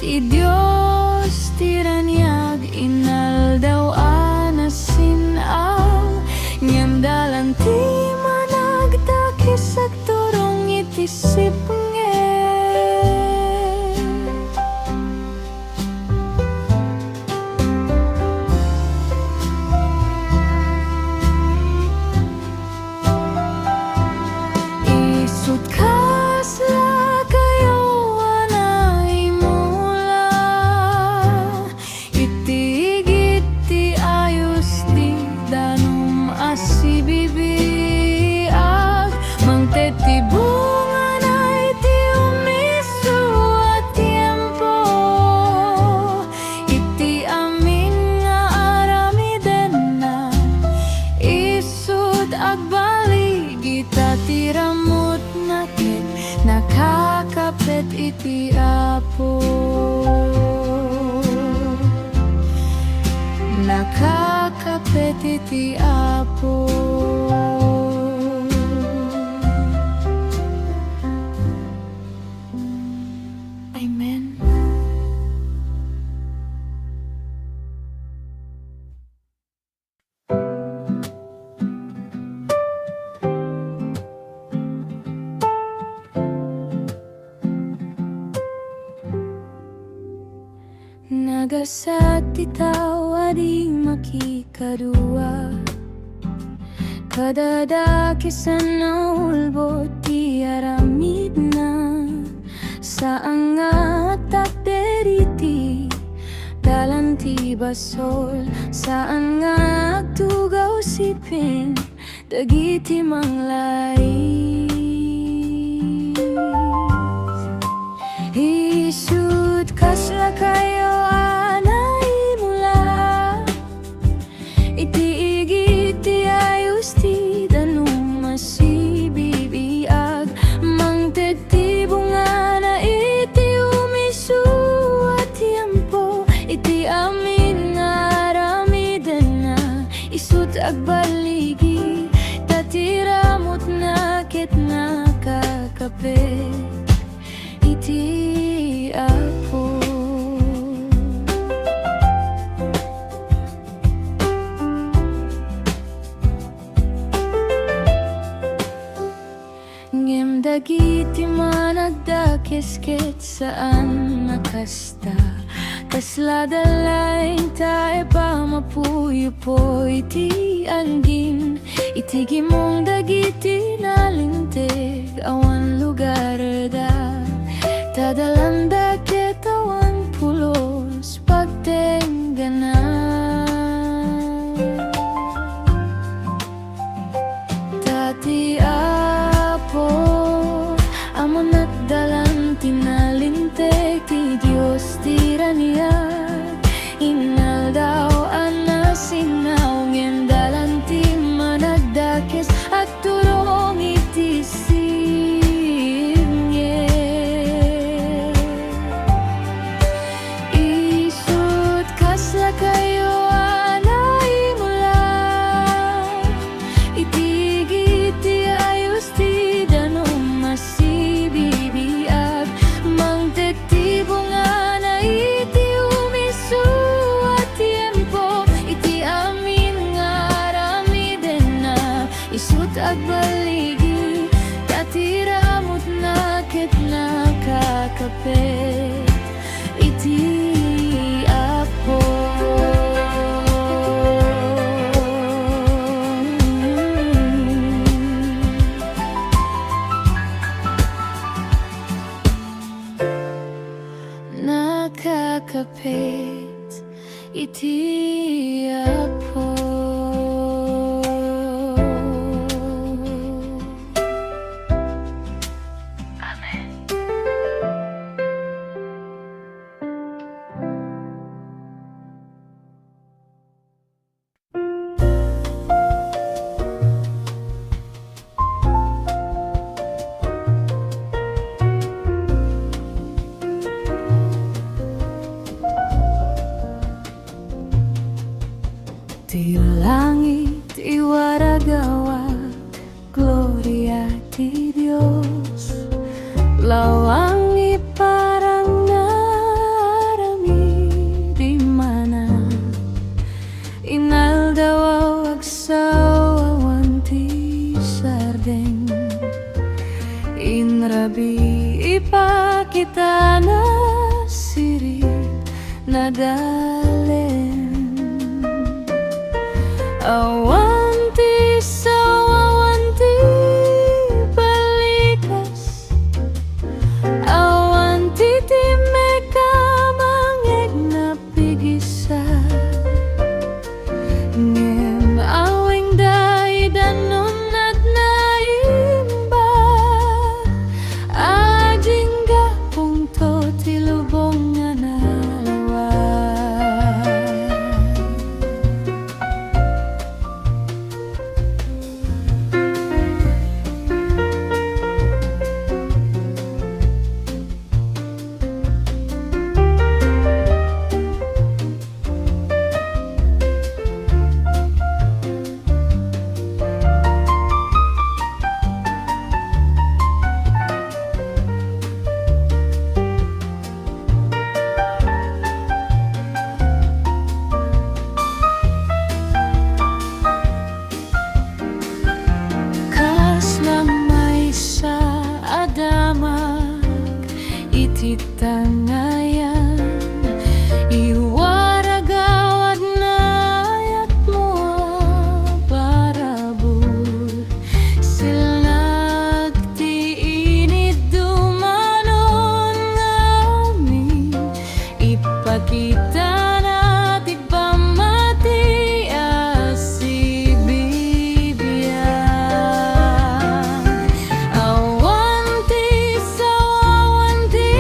Ti Dios ti raniag, inaldaw a nasin-aw, ngem dalan ti managdakes agturong iti sipnget. Isut' kaslakayo a naimula iti igid ti ayos ti danum a sibibiag, mangted ti bungana iti umisu a tiempo. Iti amin nga aramidenna, isut' agbaligi ta ti ramutna ket nakakapet iti Apo. Nakakapet iti Apo. Amen. Nagasat ti tao a di makikadua. Kadadakesan a ulbod ti aramidna. Saan nga agtakder iti dalan ti basol, saan nga agtugaw sipen dagiti manglais. Isut' kaslakayo a naimula iti igid ti ayos ti danum a sibibiag, mangted ti bungana iti umisu a tiempo. Iti amin nga aramidenna, isut' agbaligi, ta ti ramutna ket nakakapet iti Apo. Ngem dagiti managdakes ket saan a kasta. Kasla dalain ta ipamapuyupoy ti anggin iti gimong dagiti nalinteg. Awan lugarda ta dalanda ket awan pulos pagtenggana. Ta ti Apo, ammonan dalan ti nalinteg, ti Dios ti raniag. Inaldaw a nasinnaw, ngem dalan ti managdakes, agturong iti sipnget. Isut' kaslakayo a naimula iti igid ti ayos ti danum a sibibiag, mangted ti bungana iti umisu a tiempo. Iti amin nga aramidenna, isut' agbaligi, ta ti ramutna ket nakakapet iti Apo. Nakakapet iti Apo. Amen. Ti langit iwaragawag, gloria ti Dios. Lawang iparang na aramid immana. Inaldaw a agsaw awan ti sardeng. Inrabi ipakitana sirib nadalen. Awan ti saw, awan ti balikas, awan ti timek a mangngegna pigsa. Ngem aweng daydi danum natna imbag, agingga pungto ti lubong nga nalawag. Kasla maysa a damag iti tangayan, iwaragawad nayatmo a parabur. Silnag ti init dumanon ngamin, ipakitana ti pammati a sibibiag. Awan ti saw, awan ti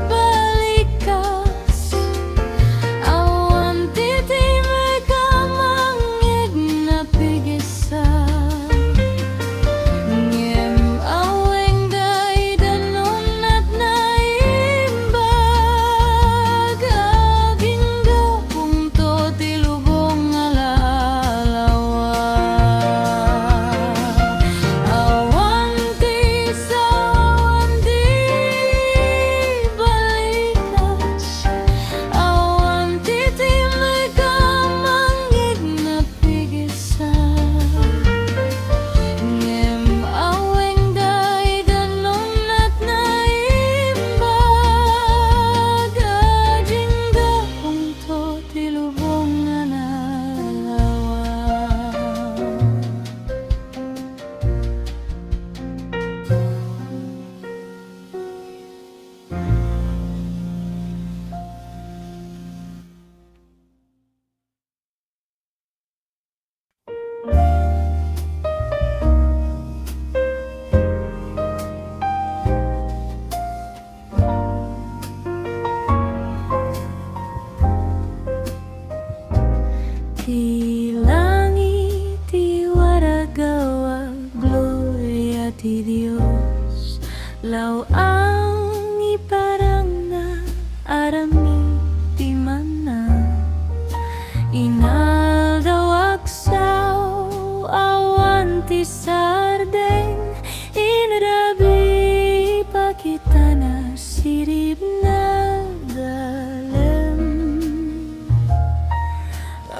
balikas, awan ti timek a mangngegna pigsa. Ngem aweng daydi danum natna imbag, agingga pungto ti lubong nga lawag. Awan ti saw, awan ti balikas, awan ti timek a mangngegna pigsa. Ngem aweng daydi danum natna imbag, agingga pungto ti lubong nga nalawag. Ti langit iwaragawag, gloria ti Dios. Law-ang iparang na aramid ti manna. Inaldaw agsaw awan ti sardeng, inrabi ipakitana sirib nadalen.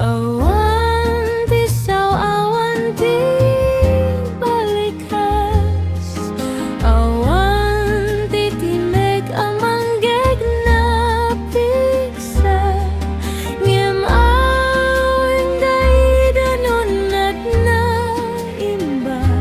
Awan ti saw, awan ti balikas, awan ti timek a mangngegna pigsa, ngem aweng daydi danum natna imbag,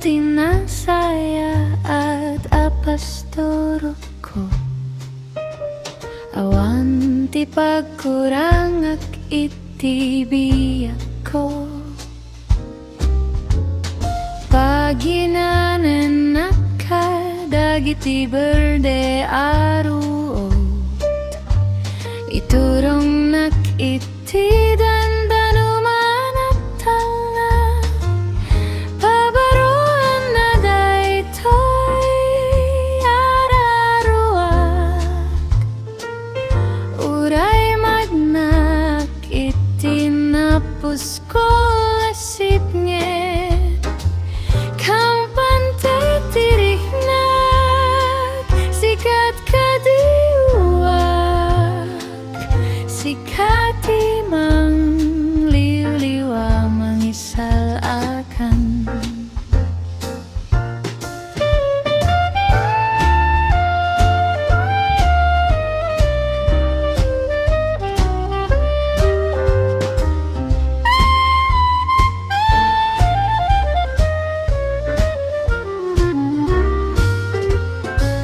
ti nasayaat a pastorko. Awan ti pagkurangak iti biagko. Paginanennak kadagiti berde a ruot. Iturongnak iti dandanuman a talna. Pabaroenna daytoy a raruak. Uray magnak iti napusko a sipnget, kampante ti riknak, sika kadi uwak, sika ti mangliwliwa mangisal-akan.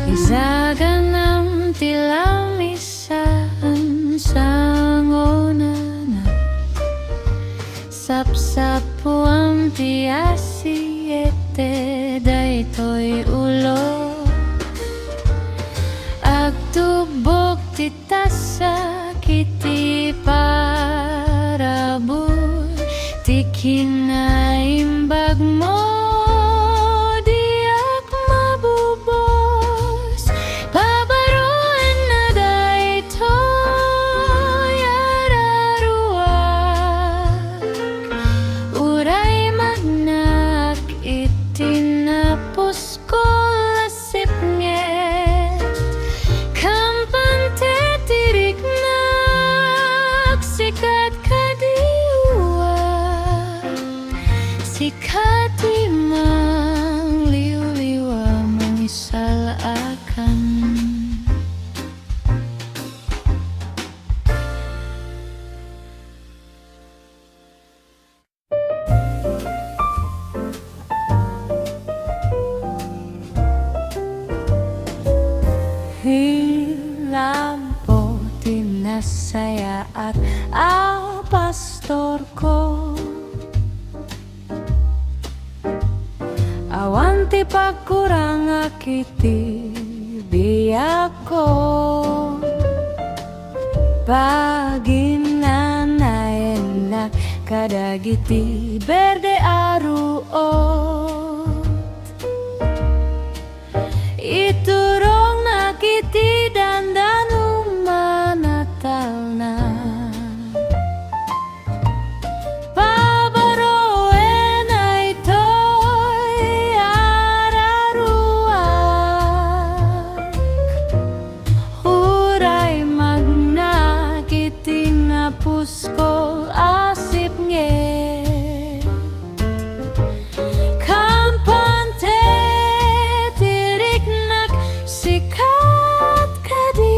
Isaganam ti lamisan sangonanak. Sapsapuam ti asiete daytoy ulo. Agtubok ti tasak iti parabur ti kinaimbagmo, diak mabubos. Pabaroenna daytoy a raruak. Uray magnak iti napusko a sipnget, kampante ti riknak, sika kadi uwak, sika ti mangliwliwa mangisal-akan. Hinampo ti nasayaat a pastorko. Awan ti pagkurangak iti biagko. Paginanaennak kadagiti berde a ruot. Iturongnak iti dandanuman a talna. Pabaroen daytoy a raruak. Uray magnak iti napusko a sipnget. Kampante ti riknak, sika kadi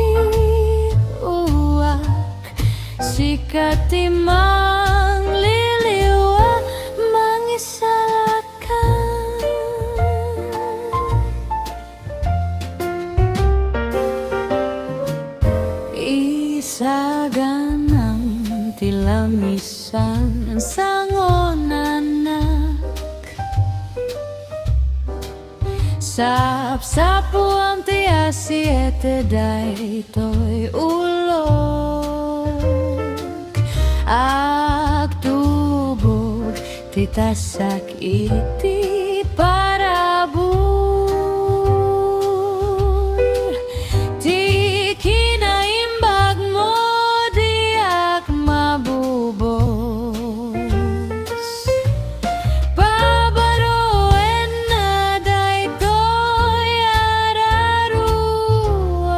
uwak, sika ti mangliwliwa mangisal-akan. Isaganam ti lamisan sangonanak. Sapsapuam ti asiete daytoy ulok. Agtubog ti tasak iti parabur. Ti kinaimbagmo, diak mabubos. Pabaroenna daytoy a raruak.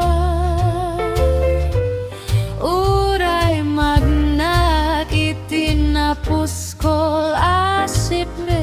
Uray magnak iti napusko a sipnget.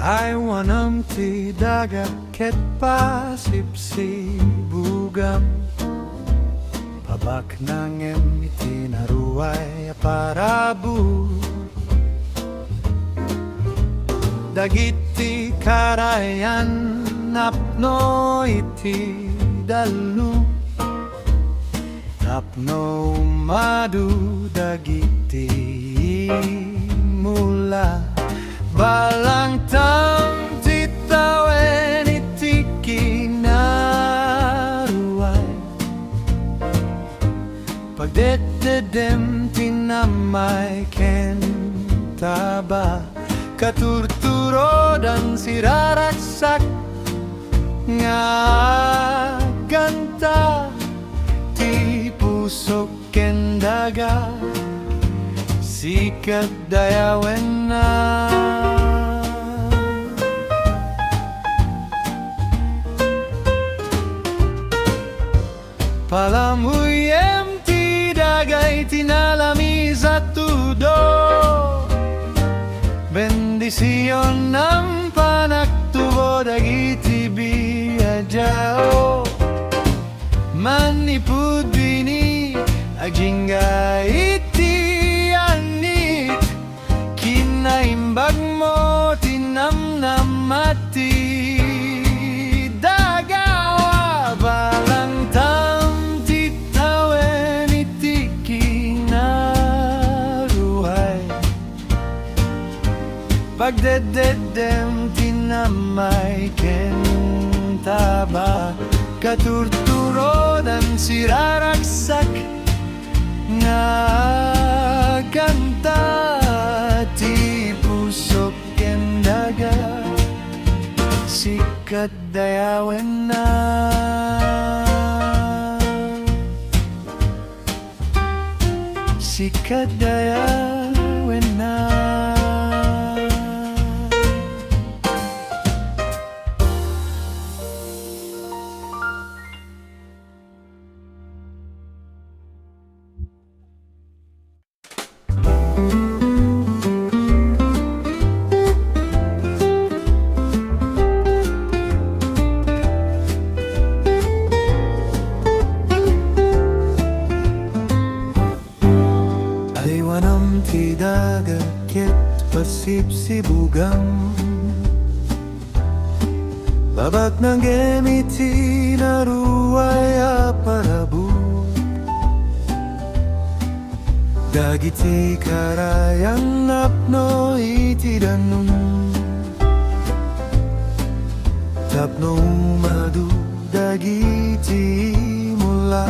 Aywanem ti daga ket pasipsibugam. Pabaknangem iti naruay a parabur. Dagiti karayan napno iti dallum. Tapno umadu dagiti imula, balangtam ti tawen iti kinaruay. Pagdeddedem ti namay ken taba, katurturodan siraragsak nga aganta ti pusok ken daga, sika dayawenna. Palamuyem ti daga iti nalamiis a tudo. Bendisionam panagtubo dagiti biaddao. Manipud bini, agingga iti anit. Kinaimbagmo ti namnama ti daga, balangtam ti tawen iti kinaruay. Pagdeddedem ti namay ken taba, katurturodan siraragsak nga aganta ti pusok ken daga, sika dayawenna. Sika dayawenna. Aywanam ti daga ket pasipsibugam. Babaknangem iti naruay a parabur. Dagiti karayan napno iti danum. Tapno umadu dagiti imula.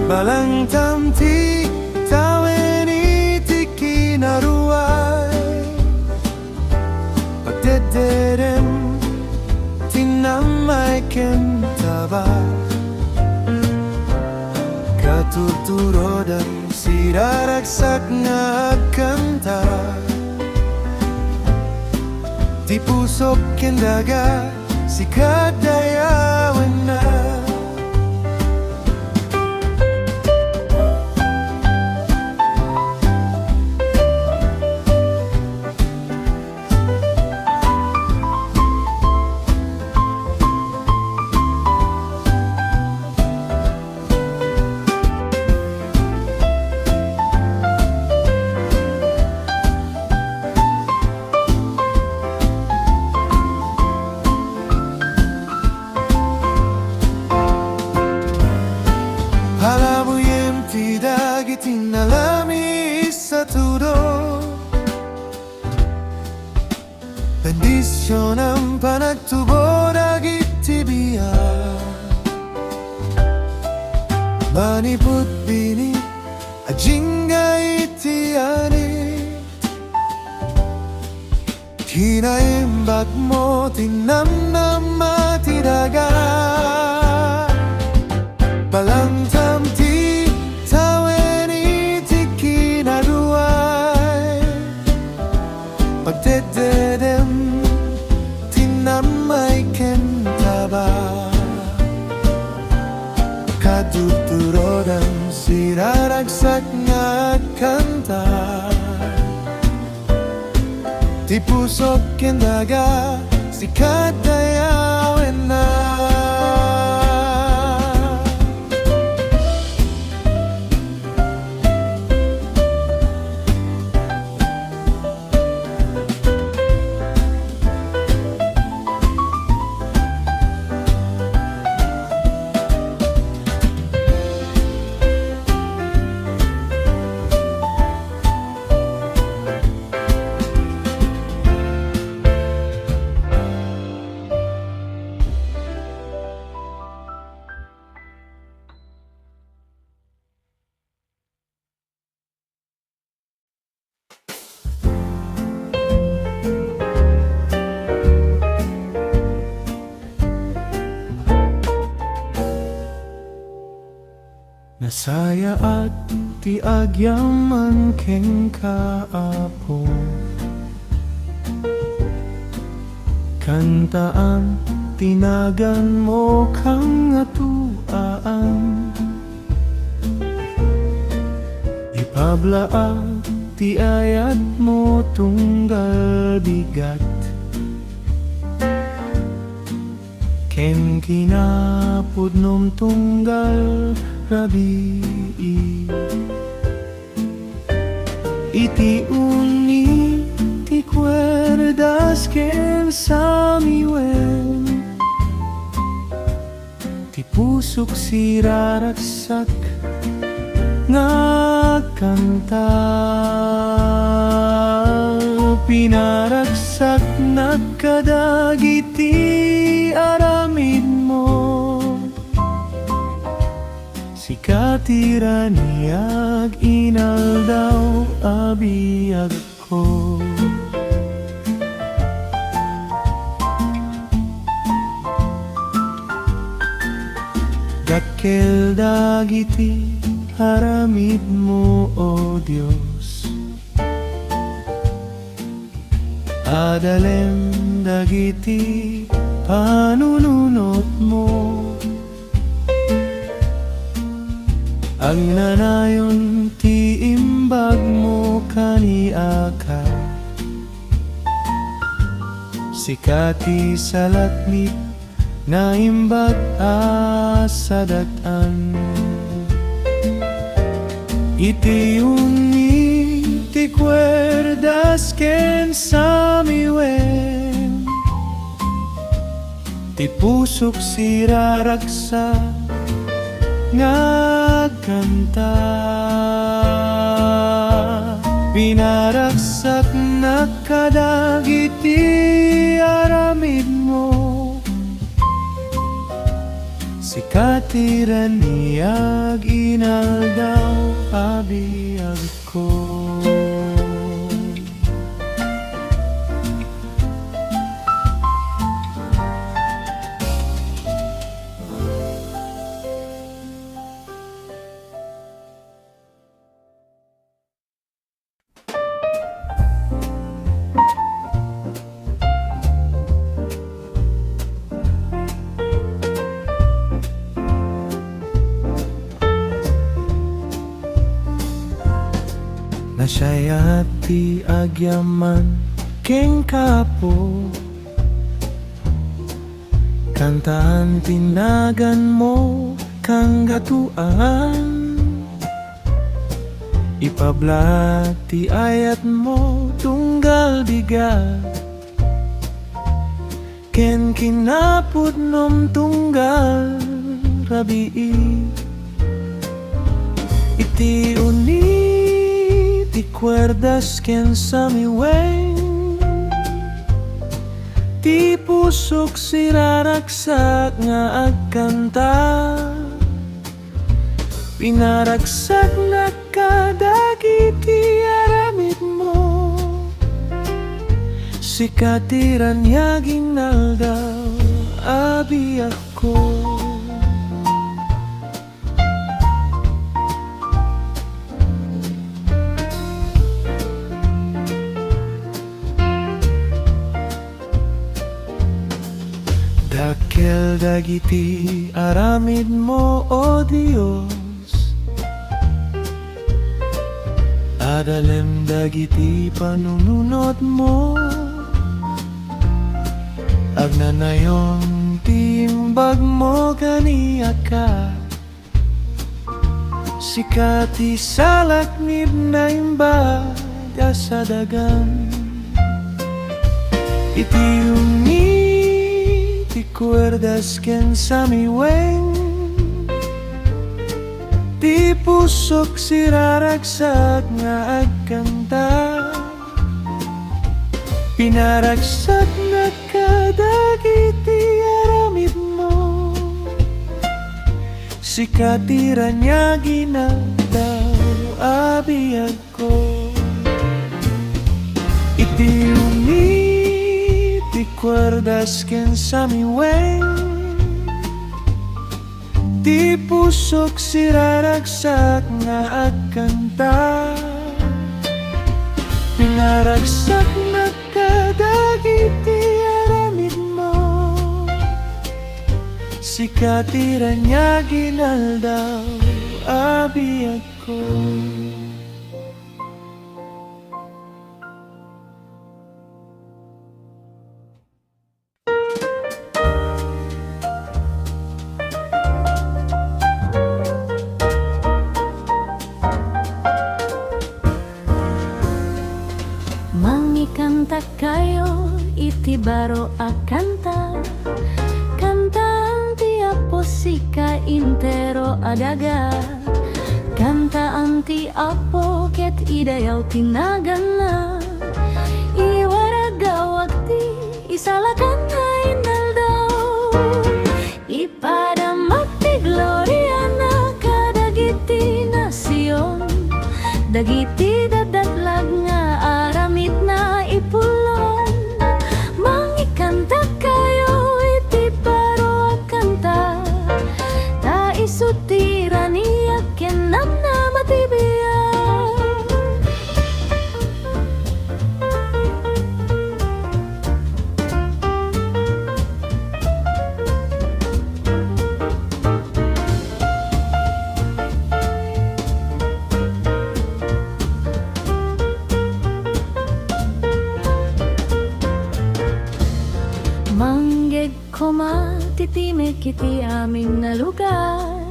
Balangtam ti tawen iti kinaruay. Pagdeddedem ti namay ken taba. Katurturodan siraragsak nga agkanta. Ti pusok ken daga, sika dayawenna. Palamuyem ti dagiti nalamiis a tudo. Bendisionam panagtubo dagiti biag. Manipud bini, agingga iti anit. Kinaimbagmo ti namnama ti daga. Balangtam ti tawen iti kinaruay. Pagdeddedem ti namay ken taba. Katurturodan siraragsak nga agkanta. Ti pusok ken daga, sika ti ayawenna. Nasayaat ti agyaman kenka, Apo. Kantaan ti naganmo, Kangatoan. Ipablaak ti ayatmo, tunggal bigat. Ken kinapudnom, tunggal rabii. Iti uni ti kuerdas ken samiwen, ti pusok siraragsak nga agkanta. Pinaragsaknak kadagiti aramidmo. Sika ti raniag, inaldaw a biagko. Dakkel dagiti aramidmo, O Dios. Adalem dagiti panununotmo. Agnanayon ti imbagmo kaniak. Sika ti salaknib, naimbag a sadat-an. Iti uni ti kuerdas ken samiwen, ti pusok siraragsak nga agkanta. Pinaragsaknak kadagiti aramidmo. Sika ti raniag, inaldaw a biagko. Nasayaat ti agyaman kenka, Apo. Kantaan ti naganmo, Kangatoan. Ipablaak ti ayatmo, tunggal bigat. Ken kinapudnom, tunggal rabii. Iti uni ti kuerdas ken samiwen, ti pusok siraragsak nga agkanta. Pinaragsaknak kadagiti aramidmo. Sika ti raniag, inaldaw a biagko. Dakkel dagiti aramidmo, O Dios. Adalem dagiti panunotmo, agnanayon ti imbagmo kaniak. Sika ti salaknib naimbag a sadagan. Iti uni ti kuerdas ken samiweng, ti pusok siraragsak nga agkanta. Pinaragsaknak kadagiti aramidmo. Sika ti raniag inaldaw a biagko. Iti uni ti kuerdas ken samiweng, ti pusok siraragsak nga agkanta. Pinaragsaknak kadagiti aramidmo. Sika ti raniag inaldaw a biagko. Mangikantakayo iti baro a kanta. Kantaan ti Apo, sika intero a daga. Kantaan ti Apo ket idayaw ti naganna. Iwaragawak ti isalakan nga inaldaw. Ipadamak ti gloriana kadagiti nasion. Dagiti dadatlag nga aramidna ipullong. Mangikantakayo iti baro a kanta. Ta isu ti raniag ken namnama ti biag. Mangged koma ti timek iti amin a lugar.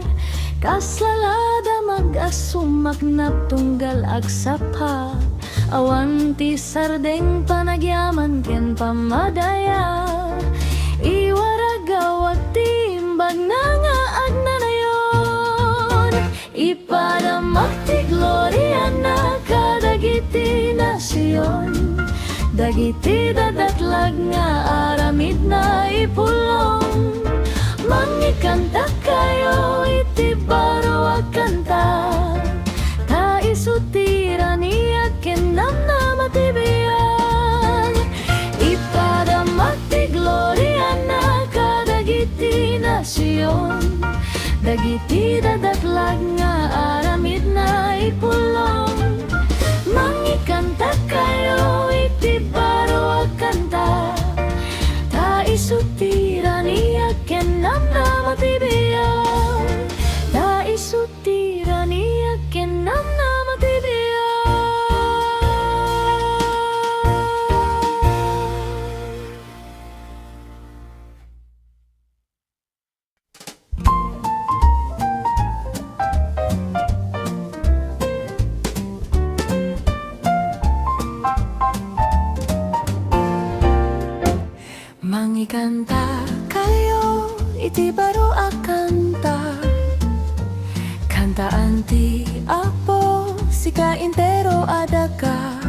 Kasla la damag a sumaknap tunggal agsappa. Awan ti sardeng panagyaman ken pammadaya. Iwaragawak ti imbagna nga agnanayon. Ipadamak ti gloriana kadagiti nasion, dagiti dadatlag nga aramidna ipullong. Mangikantakayo iti baro a kanta, ta isu ti raniag ken namnama ti biag. Ipadamak ti gloriana kadagiti nasion, dagiti dadatlag nga aramidna ipullong. Mangikantakayo iti baro a kanta, ta isu ti raniag ken namnama ti biag. Ta isu ti raniag ken namnama ti biag. Mangikantakayo iti baro a kanta. Kantaan ti Apo, sika intero a daga.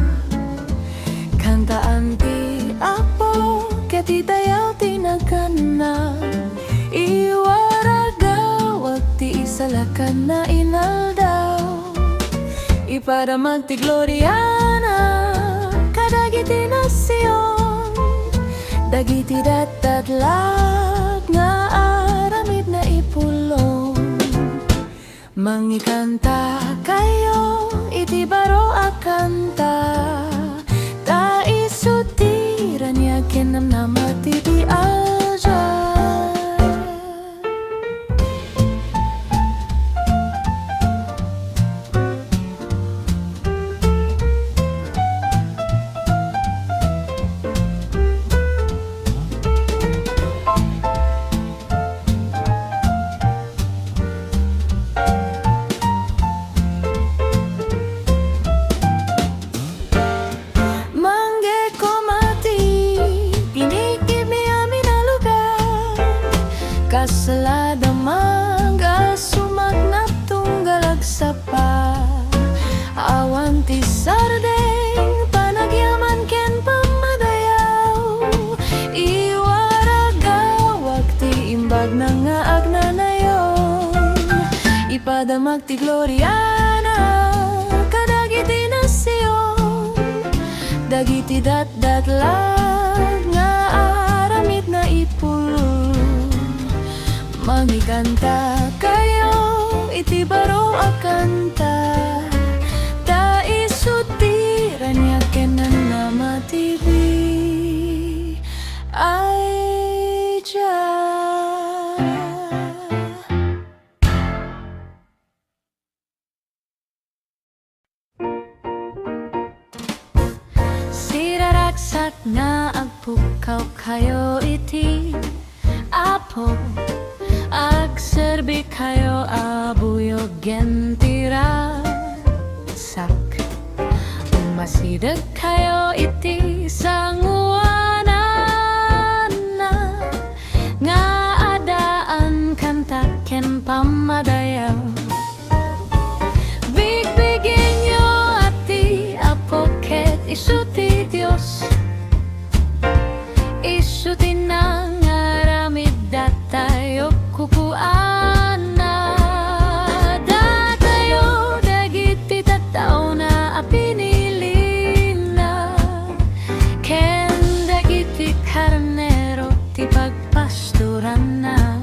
Kantaan ti Apo, ket idayaw ti naganna. Iwaragawak ti isalakan nga inaldaw. Ipadamak ti gloriana kadagiti nasion, dagiti datdatlag nga aramidna ipullong. Mangikantakayo iti baro a kanta, ta isu ti raniag ken namnama ti biag. Gloriana kadagiti nasion, dagiti datdatlag nga aramidna ipul. Mangikantakayo iti baro a kanta, ta isu ti raniag ken nanamatibi. Ay, Jah. Siraragsak nga agpukkawkayo iti Apo, agserbikayo a buyogen ti ragsak. Umasidegkayo iti sanguananna nga addaan kanta ken pammadayaw. Bigbigenyo a ti Apo ket isu ti Dios. Isu ti nangaramid datayo kukuana. Datayo dagiti tattaona a pinilina, ken dagiti karnero ti pagpastoranna.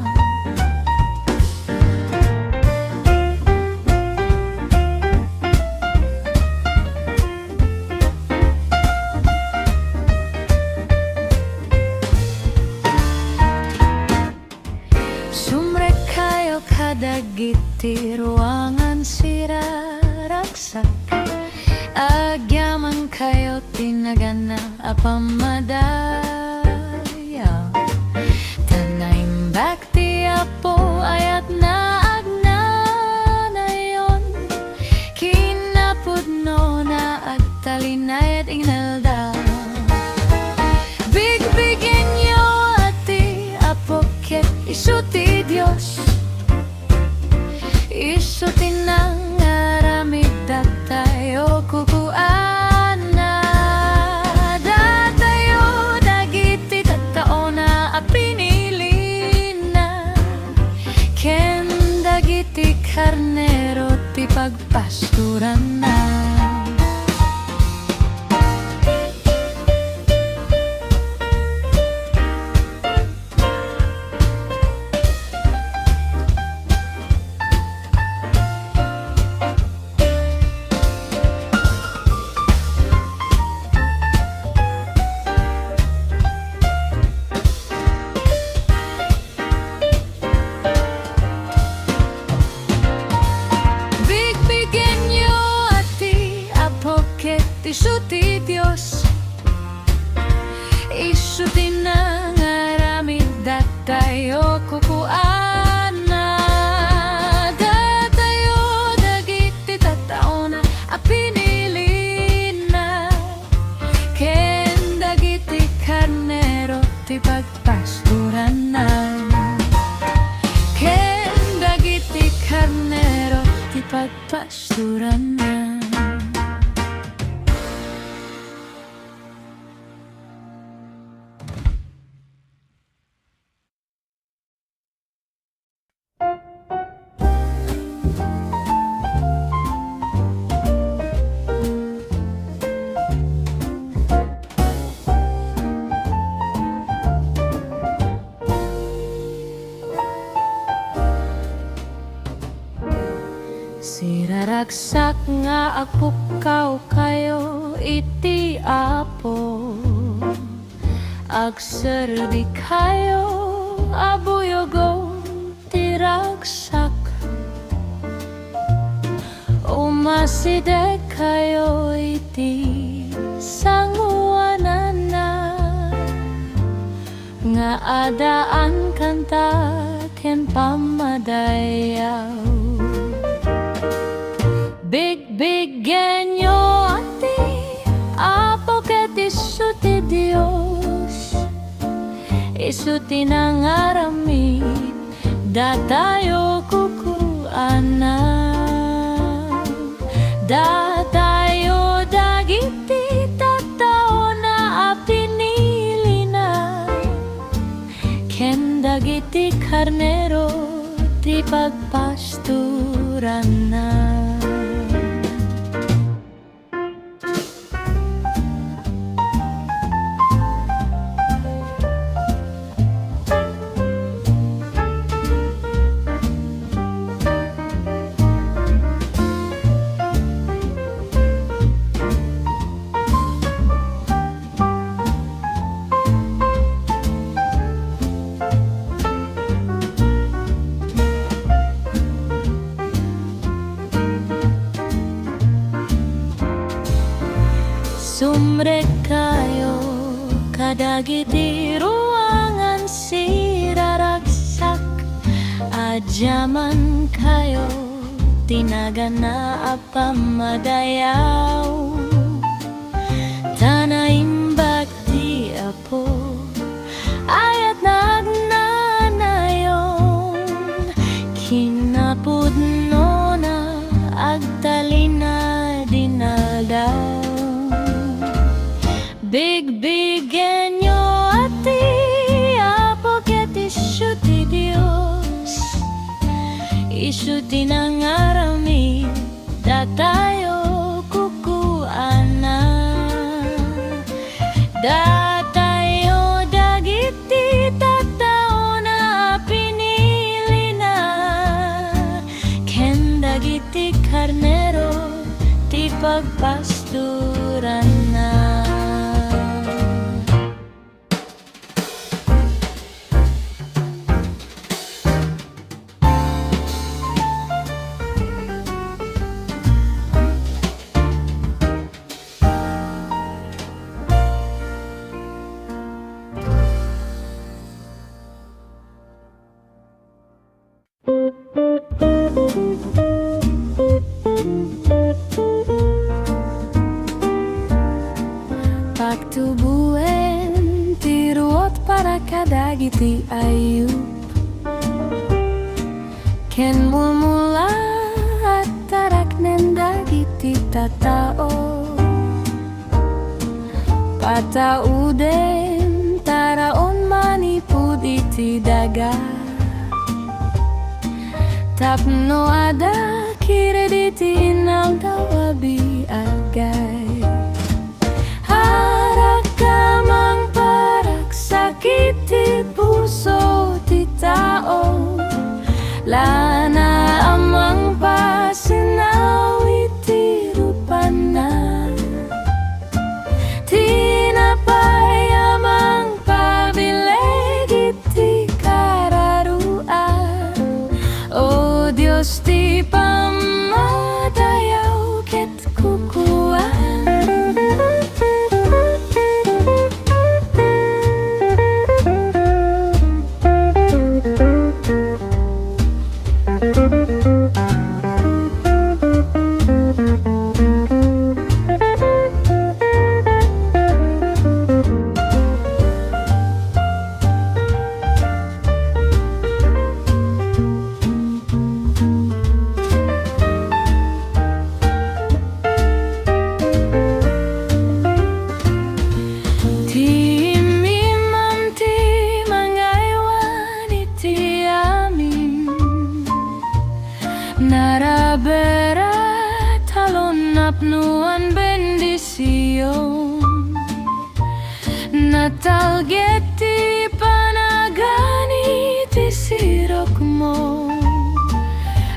Sumrekkayo kadagiti ruangan siraragsak. Agyamankayo ti naganna a pammadayaw. Ta naimbag ti Apo, ayatna agnanayon, kinapudnona agtalinaed inaldaw. Bigbigenyo a ti Apo ket isu ti Dios. Isu ti nangaramid datayo kukuana. Datayo dagiti tattaona a pinilina, ken dagiti karnero ti pagpastoranna. Bigbigenyo a ti Apo ket isu ti Dios. Isu ti nangaramid datayo kukuana. Datayo dagiti tattaona a pinilina, ken dagiti karnero ti pagpastoranna. Ken dagiti karnero ti pagpastoranna. Siraragsak nga agpukkawkayo iti Apo. Agserbikayo a buyogen ti ragsak. Umasidegkayo iti sanguananna nga addaan kanta ken pammadayaw. Big Bigbigenyo a ti Apo ket isu ti Dios, isu ti nangaramid datayo kukuana. Datayo dagiti tattaona a pinilina, ken dagiti karnero ti pagpastor. Ranna. Sumrekkayo kadagiti ruangan siraragsak, adiamankayo ti nagana a pammadayaw. Ta naimbag ti Apo, ayat na agnanayon, kinapudnona agtalina dinaldaw. Bigbigenyo a ti Apo ket isu ti Dios, isu ti nangaramid, datayo kukuana. Datayo dagiti tattaona a pinilina, ken dagiti karnero ti pagpastoranna. Pagtubuen ti ruot para kadagiti ayup, ken mulmula a taraknen dagiti tattao. Patauden taraon manipud iti daga, tapno adda kiredi ti inaldaw a biagay. Arak a mangparagsak iti puso ti tao, lana a mangpasinnaw iti rupanna. Tinapay a mangpabileg iti kararuan, O Dios ti pammadayaw ket kukuan. Ti immimmam ti mangaywan iti amin. Narabera talon napnoan bendision. Natalged ti panagani ti sirokmo.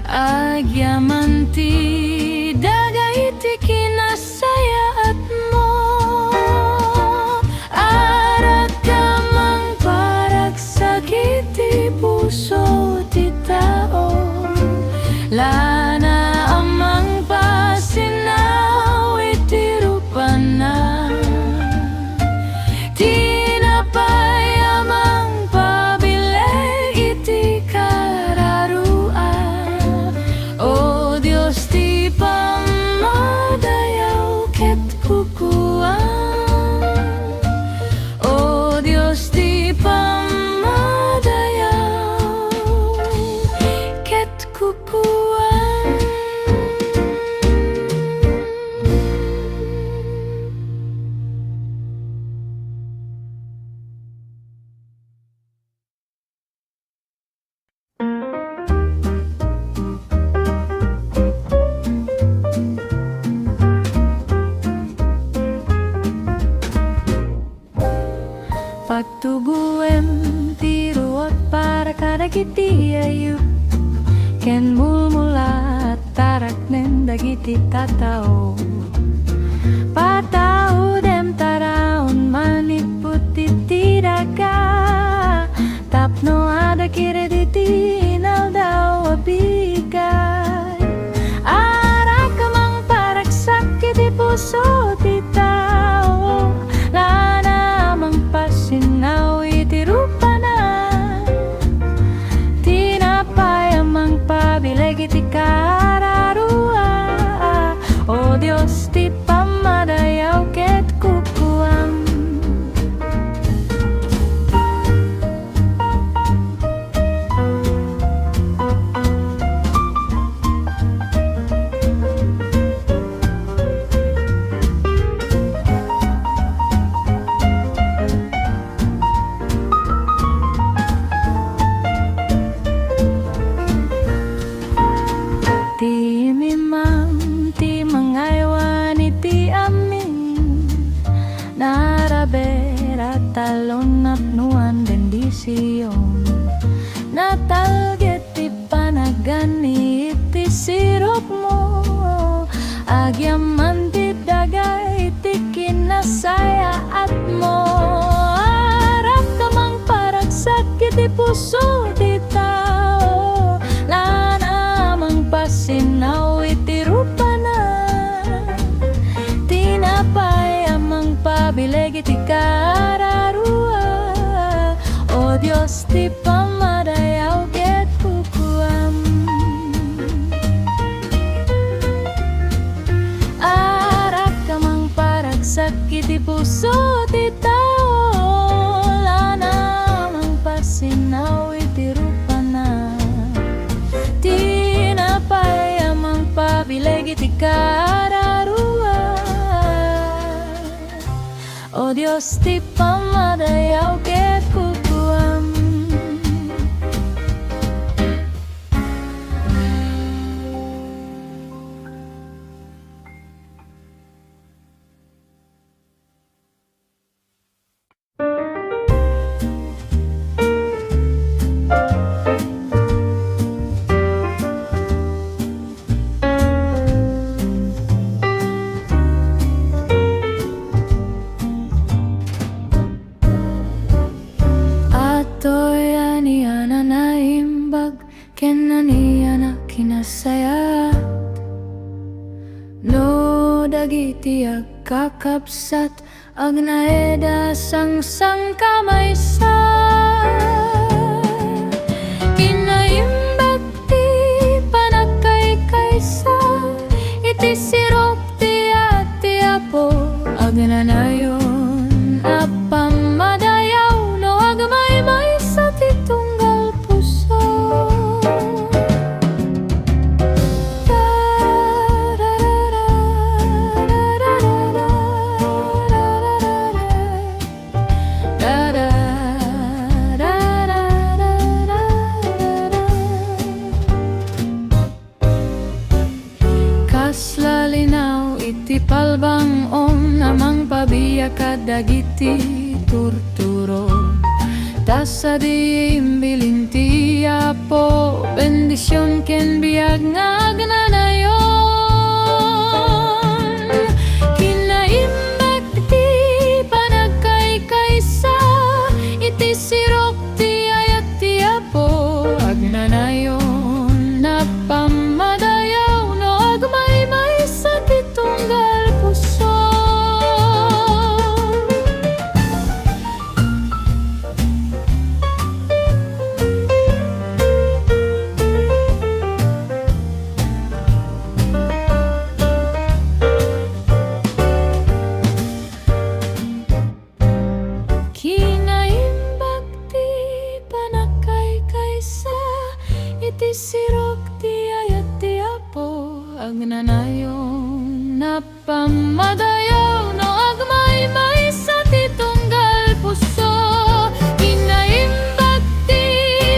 Agyaman ti daga iti kinassayaatmo. Arak a mangparagsak iti puso ti tao. Lana a mangpasinnaw iti rupanna. Tinapay a mangpabileg iti kararua. O Dios ti pammadayaw ket kukuan. O Dios ti pammadayaw ket kukuan. iti ayup ken mulmula, taraknen dagiti tattao. Pataudem taraon manipud iti daga, tapno adda kired iti inaldaw a bigat. Arrak a mangparagsak iti puso ti tao, laana a mangpasinnaw iti rupana. Tinapay a mangpabileg iti kararua, O Dios ti pammadayaw ket kukuam. Ti imimam ti mangaywan iti amin, naraber a talon napnuan bendision, natalged ti panaganni iti sirokmo. Agyamman ti daga iti kinasayaatmo. Arrak a mangparagsak iti puso ti tao, laana a mangpasinnaw iti rupana. Tinapay a mangpabileg iti kararua, O Dios ti pammadayaw ket kukuam. Arrak a mangparagsak iti puso ti tao, laana a mangpasinnaw iti rupana. Tinapay a mangpabileg iti kararua. O Dios ti pammadayaw ket kukuam. Adtoy anian a naimbag ken anian a kinasayaat. No dagiti agkakabsat agnaed a sangsangkamaysa, kinaimbag ti panagkaykaysa iti sirok ti ayat ti Apo, agnanayon a pammadayaw no agmaymaysa ti tunggal puso. Kasla linaw iti palbang-on a mangpabiag kadagiti turturo. Ta sadi imbilin ti Apo, bendision ken biag nga agnanayon. Kinaimbag ti panagkaykaysa iti sirok ti ayat ti Apo, agnanayon a pammadayaw no agmaymaysa ti tunggal puso. Kinaimbag ti panagkaykaysa iti sirok ti ayat ti Apo, agnanayon a pammadayaw no agmaymaysa ti tunggal puso. Kinaimbag ti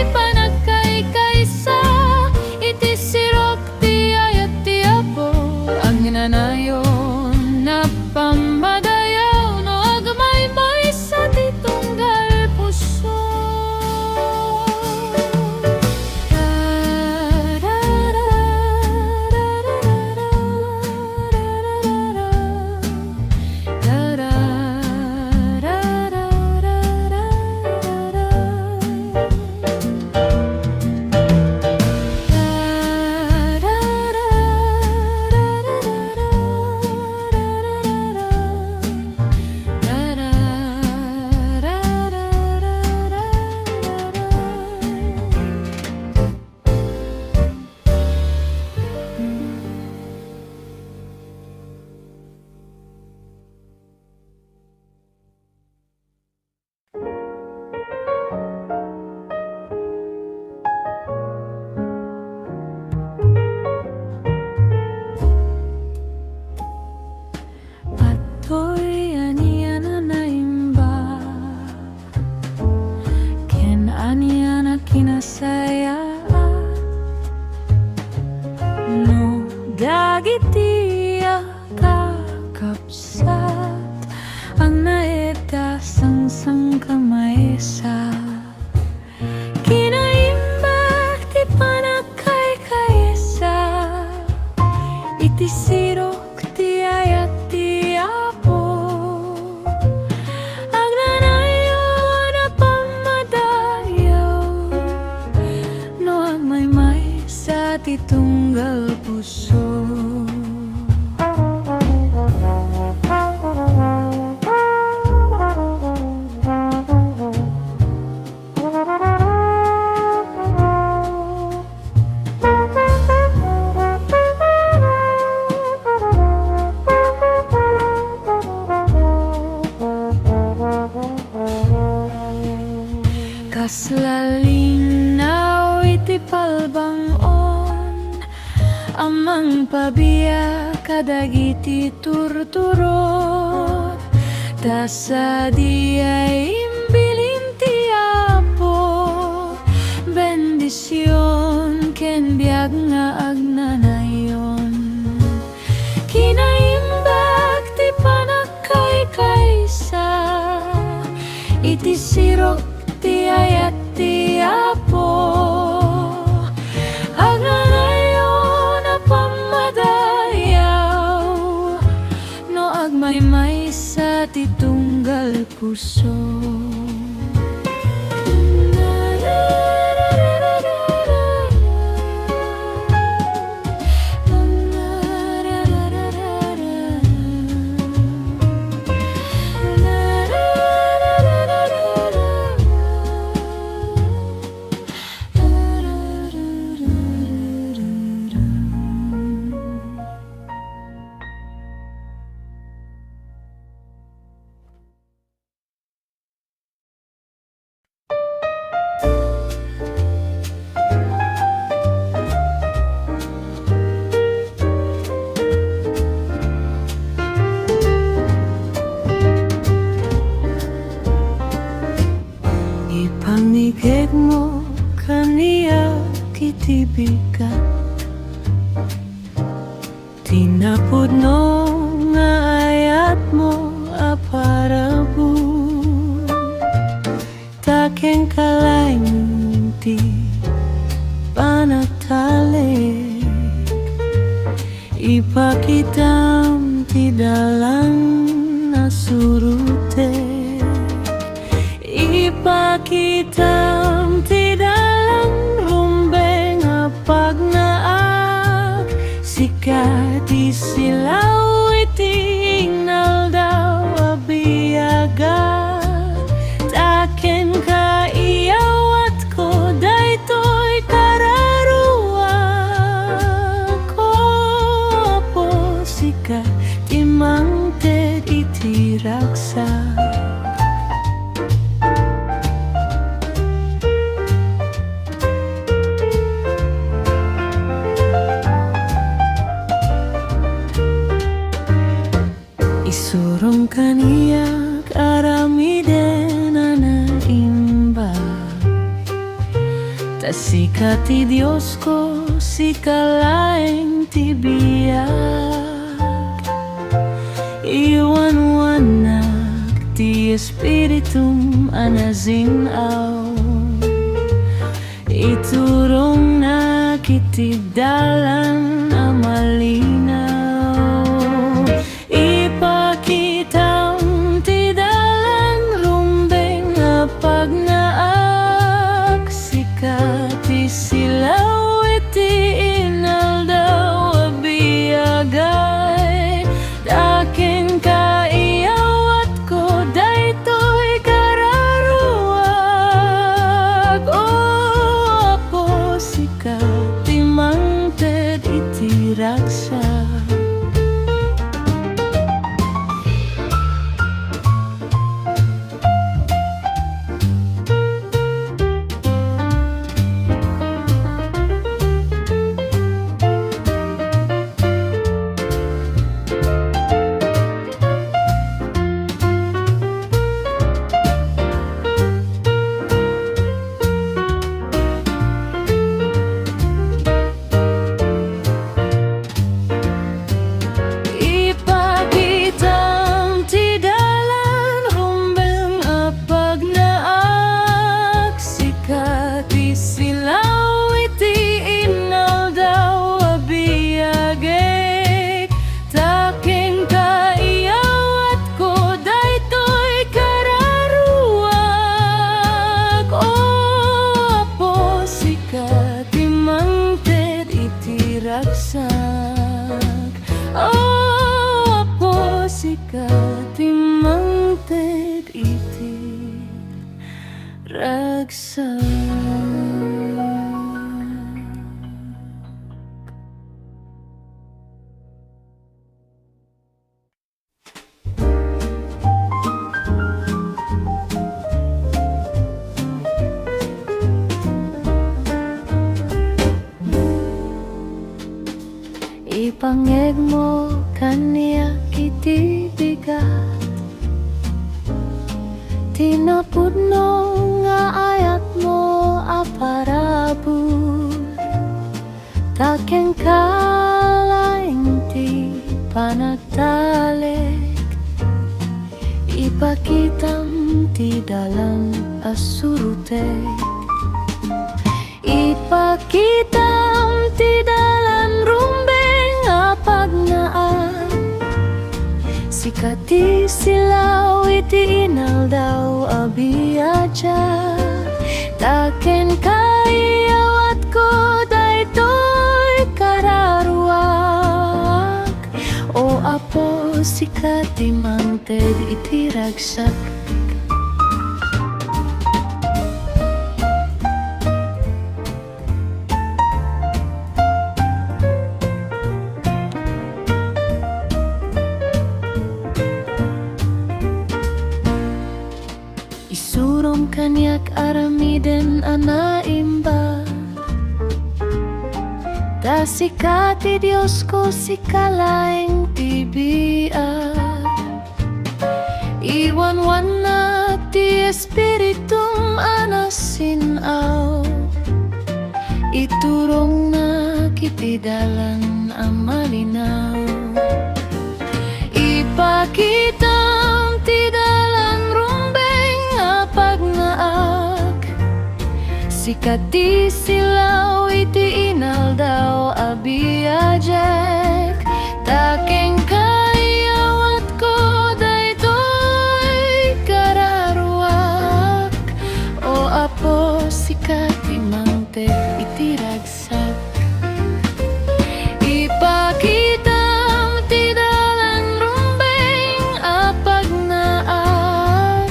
panagkaykaysa iti sirok ti ayat ti Apo, agnanayon a pammadayaw no agmaymaysa ti tunggal puso. Dagiti a kakabsat, agnaed a sangsangkamaysa. Kinaimbag ti pannakaykaysa iti sirok ti ayat ti Apo. Agnanayon a pammadayaw no agmaymaysa ti tunggal puso. Kasla linnaw iti palbangon a mangpabiag kadagiti turturot, ta sadiay imbilin ti Apo, bendision ken biag nga agnanayon. Kinaimbag ti pannakaykaysa iti sirok ti ayat ti Apo. Agnanayon a pammadayaw no agmaymaysa ti tunggal puso. Ipanigegmo kaniak iti bigat ti napudno nga ayatmo a parabur, ta kenka laeng ti panagtalek. Ipakitam ti dalan a surotek. Ipakitam ti dalan rumbeng a pagnaak. Sika ti silaw iti inaldaw a biagak. Ta kenka iyawatko daytoy kararuak. O Apo, sika ti mangted iti ragsak. Isurom kaniak aramiden a naimbag, ta sika ti Diosko, sika laeng ti biag. Iwanwanak ti Espiritum a nasin-aw, iturongnak iti dalan a malinaw. Ipakitam ti dalan rumbeng a pagnaak. Sika ti silaw iti inaldaw a biagak. Ta kenka iyawatko daytoy kararuak. O Apo, sika ti mangted Sa Ipangngegmo kaniak iti bigat ti napudno nga ayatmo a parabur. Ta kenka laeng ti panagtalek, ipakitam ti dalan a surotek. Ipakitam ti dalan rumbeng a pagnaak. Sika ti silaw iti inaldaw a biajiak. Ta kenka iyawatko daytoy kararuak. O Apo, sika ti mangted iti ragsak. Isurom kaniak aramiden a naimbag. Ta sika ti Diosko, sika laeng ti biag. Iwanwannak ti Espiritum a nasin-aw. Iturongnak iti dalan a malinaw. Ipakitam ti dalan rumbeng a pagnaak. Sika ti silaw iti inaldaw a biajiak. Ta kenka iyawatko daytoy kararuak. O Apo, sika ti mangted iti ragsak. Ipakitam ti dalan rumbeng a pagnaak.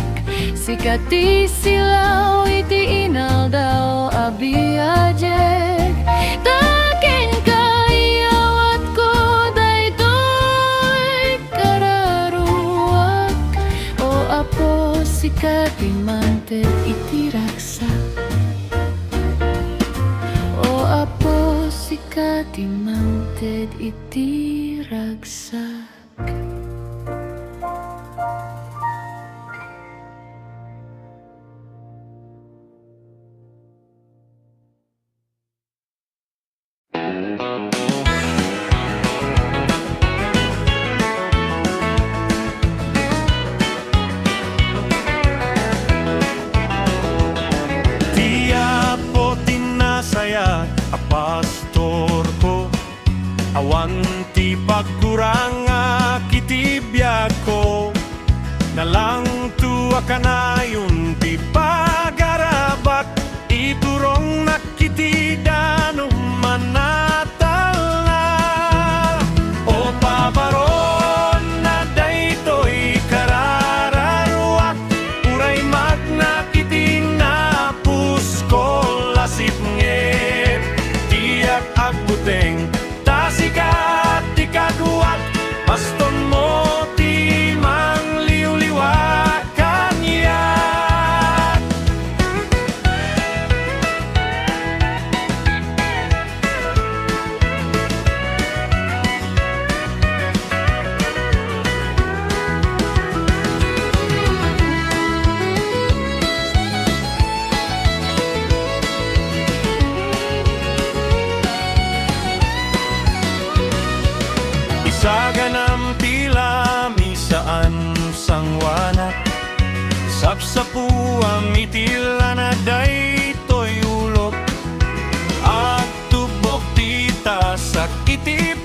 Sika ti silaw iti inaldaw a biajiak. Ta kenka iyawatko daytoy kararuak. O Apo, sika ti mangted iti ragsak. O Apo, sika ti mangted iti ragsak. Ti Apo ti nasayaat a pastorko. Awan ti pagkurangak iti biagko. Nalangto a kanayon ti pagarabak. Iturongnak iti danum a natalna. O pabaroenna daytoy karararuak. Uray magnak iti napusko, lasipnget diak agbuteng. Ta sika ti kaduak, bastonmo ti mangliwliwa kaniak. Isaganam ti lamisaan, sangoanak. Sapsapuam iti lana daytoy ulok. Agtubbok ti tasak iti